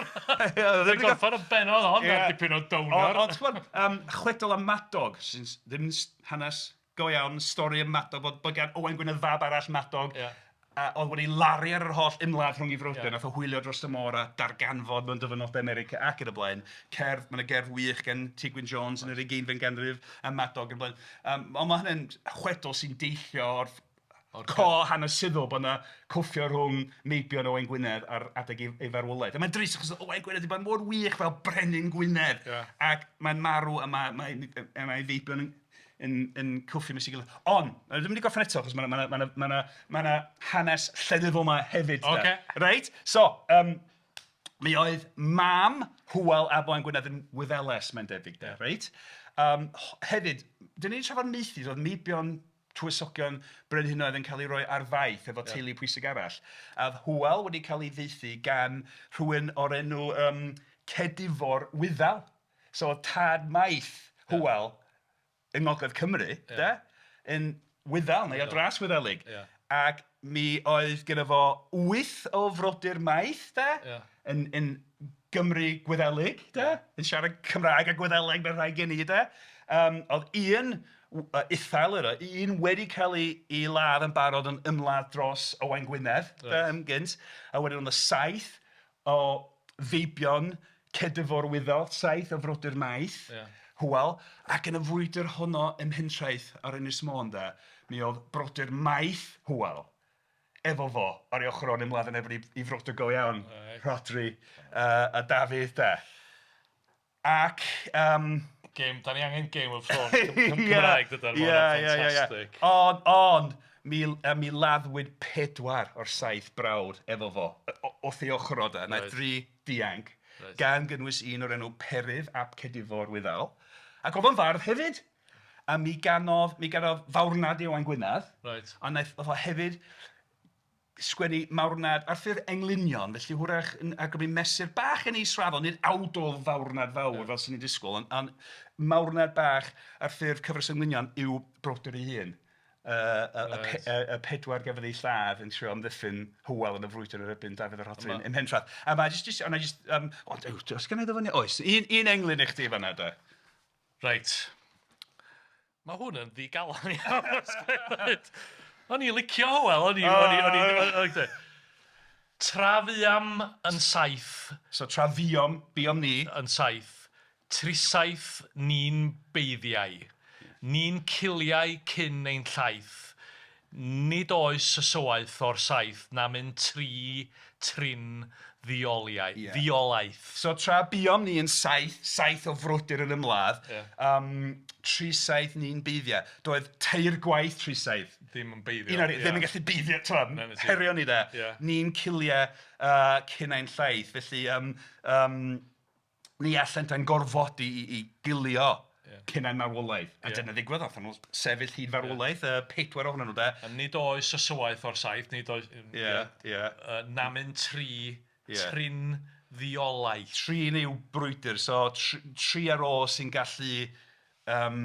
gorffan y bennod hon ar dipyn o downer. Ond ti'n gwybod, chwedl am Madog, sy'n ddim hanes go iawn, stori am Madog, bod gan Owain Gwynedd fab arall, Madog, a oedd wedi laru ar yr holl ymladd rhwng ei frodyr. Wnaeth o hwylio dros y môr a darganfod mewn dyfynodau America ac yn y blaen. Cerdd, mae 'na gerdd wych gan Ti Gwyn Jones yn yr ugeinfed ganrif am Madog yn y blaen. Ond mae hynny'n chwedl sy'n deillio o'r co hanesyddol bod 'na cwffio rhwng meibion Owain Gwynedd ar adeg ei farwolaeth. A mae'n drist achos oedd Owain Gwynedd wedi bod mor wych fel brenin Gwynedd. Ac mae'n marw a mae ei feibion yn cwffio ymysg ei gilydd. Ond, dwi'm wedi gorffen eto achos mae 'na, mae 'na, mae 'na, mae 'na hanes llenyddol 'ma hefyd de. Reit, so mi oedd mam Hywel ab Owain Gwynedd yn Wyddeles mae'n debyg de, reit. Hefyd, dan ni 'di trafod maethu, oedd meibion tywysogion brenhinoedd yn cael eu rhoi ar faeth efo teulu pwysig arall. A oedd Hywel wedi cael ei faethu gan rhywun o'r enw Cedifor Wyddel. So oedd tad maeth... Hywel yng Ngogledd Cymru, de, yn Wyddel, neu o dras Wyddelig. Ac mi oedd gynno fo wyth o frodyr maeth, de, yn, yn Gymru Gwyddelig, de, yn siarad Cymraeg a Gwyddeleg fel rhai gen i, de. Oedd un Uthael yna, un wedi cael ei, ei ladd yn barod yn ymladd dros Owain Gwynedd, de, yn gynt. A wedyn oedd y saith o feibion Cedyrfor Wyddel, saith o frodyr maeth, Hywel, ac yn y frwydr honno ym Mhentraeth ar Ynys Môn de, mi oedd brodyr maeth Hywel efo fo ar ei ochr o'n ymladd yn erbyn ei frodyr go iawn, Rhodri a Dafydd de. Ac yym... Game, dan ni angen Game of Thrones Cymraeg dydan, ma' hwnna'n ffantastig. Ond, ond, mi, mi laddwyd pedwar o'r saith brawd efo fo, wrth ei ochr o de. Wnaeth dri dianc, gan gynnwys un o'r enw Perydd ap Cedyrfor Wyddel. Ac oedd o'n fardd hefyd. A mi ganodd, mi ganodd farwnad i Owain Gwynedd. Reit. Ond wnaeth o hefyd sgwennu marwnad ar ffurf englynion, felly hwyrach yn awgrymu mesur bach yn israddol, nid awdl farwnad fawr fel 'swn i'n disgwyl, ond, ond marwnad bach ar ffurf cyfres o englynion i'w brodyr ei hun. Y, y, y, y, y pedwar gafodd eu lladd yn trio amddiffyn Hywel yn y frwydr yn erbyn Dafydd a Rhodri yn Mhentraeth. A mae jyst, jyst, ond jyst, o, oes gen i ddyfyniad? Oes, un, un englyn i chdi fan'na de. Reit. Mae hwn yn ddigalon iawn os ga i ddweud. O'n i'n licio Hywel, o'n i... o'n i... o'n i... o'n i... Tra fuam yn saith... So tra fuom, buom ni. ...yn saith, trisaith ni'n beiddiau, ni'n ciliau cyn ein llaeth, Nid oes ysywaeth o'r saith namyn tri trin ddioliau, ddiolaeth. So tra buom ni yn saith, saith o frodyr yn ymladd, yym trisaith ni'n beiddiau. Doedd teirgwaith trisaith... Ddim yn beiddio. Un o'r, ddim yn gallu beiddio, ti'mod, herio ni de. Ni'n cilia cyn ein llaeth. Felly yym yym ni allent ein gorfodi i i gilio cyn ein marwolaeth. A dyna ddigwyddodd, wnaethon nhw sefyll hyd farwolaeth, y pedwar ohonyn nhw de. A nid oes ysywaeth o'r saith, nid oes... Ia, ia. Namyn tri, trin ddiolaeth. Trin yw brwydr, so tri ar ôl sy'n gallu yym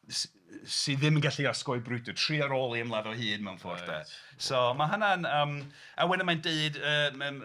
sydd ddim yn gallu osgoi brwydr. Tri ar ôl i ymladd o hyd mewn ffordd de. So mae hynna'n yym... A wedyn mae'n deud yy mae'n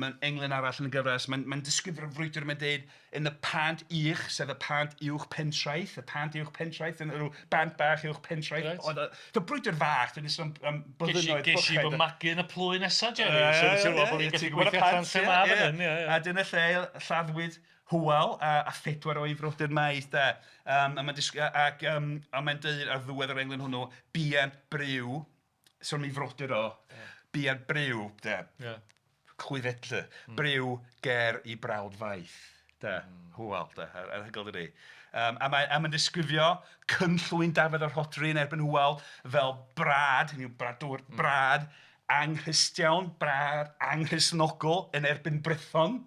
mae'n englyn arall yn y gyfres, mae'n mae'n disgrifio'r frwydr, mae'n deud "Yn y pant ych", sef y pant uwch Pentraeth, y pant uwch Pentraeth, yn rhyw bant bach uwch Pentraeth. Reit. Oedd brwydr fach, dwi'n sôn am byddinoedd bychain. Ges i fy magu yn y plwy nesaf, Jerry. So ti'n gwybod bod fi'n gallu gweithio allan lle mae fan hyn. A dyna lle lladdwyd Hywel a a phedwar o'i frodyr maeth de. Yym a mae'n disg- ac yym a mae'n deud ar ddiwedd yr englyn hwnnw, "Buan briw", sôn am ei frodyr o, "Buan briw", de, clwyfedlu, "briw ger ei brawd faeth", de, Hywel de, anhygoel dydi. Yym a mae a mae'n disgrifio cynllwyn Dafydd a Rhodri yn erbyn Hywel fel brad, hynny yw bradwr, brad anghristiawn, brad anghristnogol yn erbyn Brython.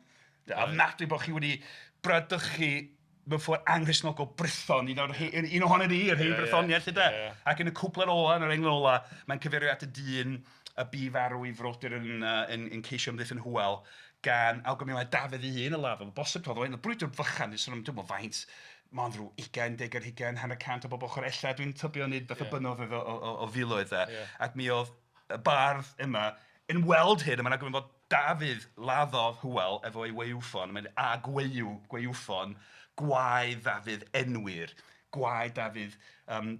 Ofnadwy bod chi wedi bradychu mewn ffordd anghristnogol Brython, un o'r he- un ohonon ni, yr hen Brythoniaid 'lly de. Ac yn y cwpled ola, yn yr englyn ola, mae'n cyfeirio at y dyn y bu farw ei frodyr yn yy yn yn ceisio amddiffyn Hywel gan awgrymu mai Dafydd ei hun a laddodd. Bosib taw oedd o'n brwydr fychan, dwi'n sôn am dwi'm yn gwybod faint, mond rhyw ugain, deg ar hugain, hanner cant o bob ochr ella, dwi'n tybio nid beth o bynnag oedd o o o filoedd de. Ac mi oedd y bardd yma yn weld hyn, a mae'n awgrymu bod Dafydd laddodd Hywel efo ei waywffon, mae'n a gweuw, gwaywffon, gwae Ddafydd enwir, gwae Dafydd yym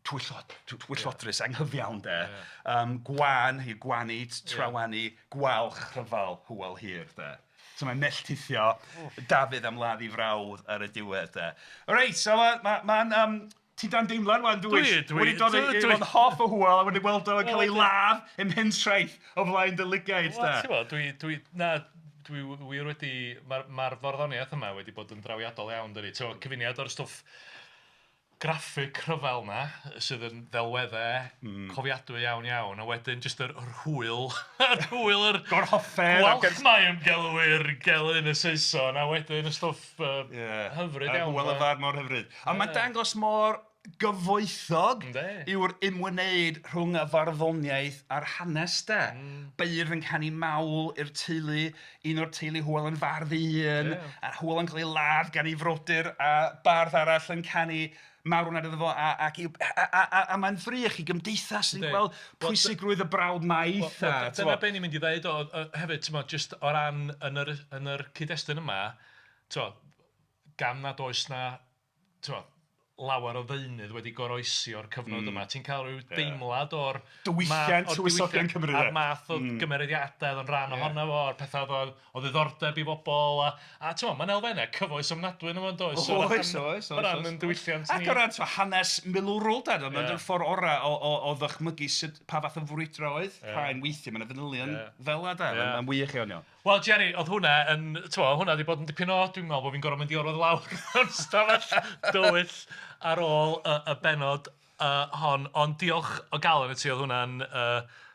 twyllod- twyllodrus, anghyfiawn de, yym gwan, neu gwanu, trawanu, gwalch rhyfel Hywel Hir de. So mae'n melltithio Dafydd am ladd ei frawd ar y diwedd de. Reit, so mae'n... ma' ma'n yym Ti dan deimlad 'wan dwyt? Dwi, dwi. Wedi dod i fod yn hoff o Hywel a wedi gweld o'n cael ei ladd ym Mhentraeth o flaen dy lygaid de. Wel ti'n gwbod, dwi, dwi, na, dwi wir wedi, mae'r mae'r farddoniaeth yma wedi bod yn drawiadol iawn dydi. Ti'n gwbod, cyfuniad o'r stwff graffig rhyfel 'na sydd yn ddelweddau cofiadwy iawn iawn a wedyn jyst yr yr hwyl, yr hwyl, yr... Gorhoffer. Gwalchmai gelwyr gelyn y Saeson a wedyn y stwff yy hyfryd iawn. Hywel y Fardd mor hyfryd. Ond mae'n dangos mor... gyfoethog Yndi. yw'r ymwneud rhwng y farddoniaeth a'r hanes de. Beirdd yn canu mawl i'r teulu, un o'r teulu Hywel yn fardd ei hun, a Hywel yn cael ei ladd gan ei frodyr, a bardd arall yn canu marwnad iddo fo, a, ac i'w- a, a, a, a mae'n ddrych i gymdeithas, ni'n gweld pwysigrwydd y brawd maeth. Wel, dyna be ni'n mynd i ddeud o, hefyd, ti'n just o ran yn yr, yn yr cyd-destun yma, ti'n gan nad oes na, ti'n lawer o ddeunydd wedi goroesi o'r cyfnod yma. Ti'n cael rhyw deimlad o'r... Diwylliant tywysogion Cymru, de. A'r math o gymeriadau oedd yn rhan ohono fo, a'r pethau oedd o ddiddordeb i bobl. A, a ti'n mae'n elfennau cyfoes ofnadwy yn yma, does? Oes, oes, oes. O ran yn diwylliant ni. Ac o ran hanes milwrol, de, mae'n yeah. ffordd orau o, o, o ddychmygu sut, pa fath o frwydro oedd yeah. rhain weithiau, mae'n fanylion yeah. fel yna, de, yeah. Mae'n wych iawn iawn. Wel, Jerry, oedd hwnna yn, ti'n hwnna wedi bod yn dipyn o, dwi'n meddwl bod fi'n gorfod mynd i orwedd lawr yn stafell dywyll ar ôl y, y bennod hon, ond diolch o galon i ti, oedd hwnna'n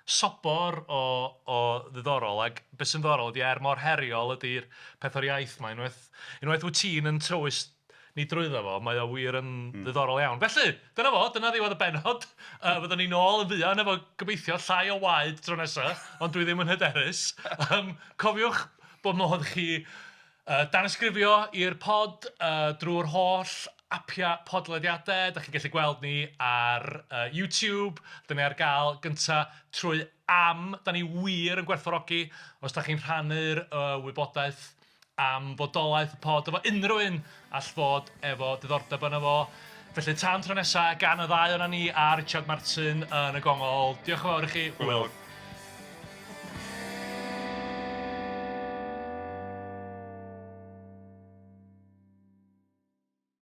sobor o, o ddiddorol, ac beth sy'n ddiddorol ydy er mor heriol ydy'r peth o'r iaith 'ma, unwaith, unwaith wyt ti'n yn tywys ni drwyddo fo, mae o wir yn ddiddorol iawn. Felly, dyna fo, dyna ddiwedd y bennod. Fyddwn ni nôl yn fuan efo gobeithio llai o waed tro nesa, ond dwi ddim yn hyderus. Cofiwch bod modd chi danysgrifio i'r pod drwy'r holl apiau podlediadau. Dach chi'n gallu gweld ni ar YouTube. Dan ni ar gael gynta trwy am. Dan ni wir yn gwerthfawrogi os dach chi'n rhannu'r wybodaeth am fodolaeth y pod efo unrhyw un all fod efo diddordeb yno fo. Felly tan tro nesa, gan y ddau ohonan ni a Richard Martin yn y gongol, diolch yn fawr i chi. Hwyl.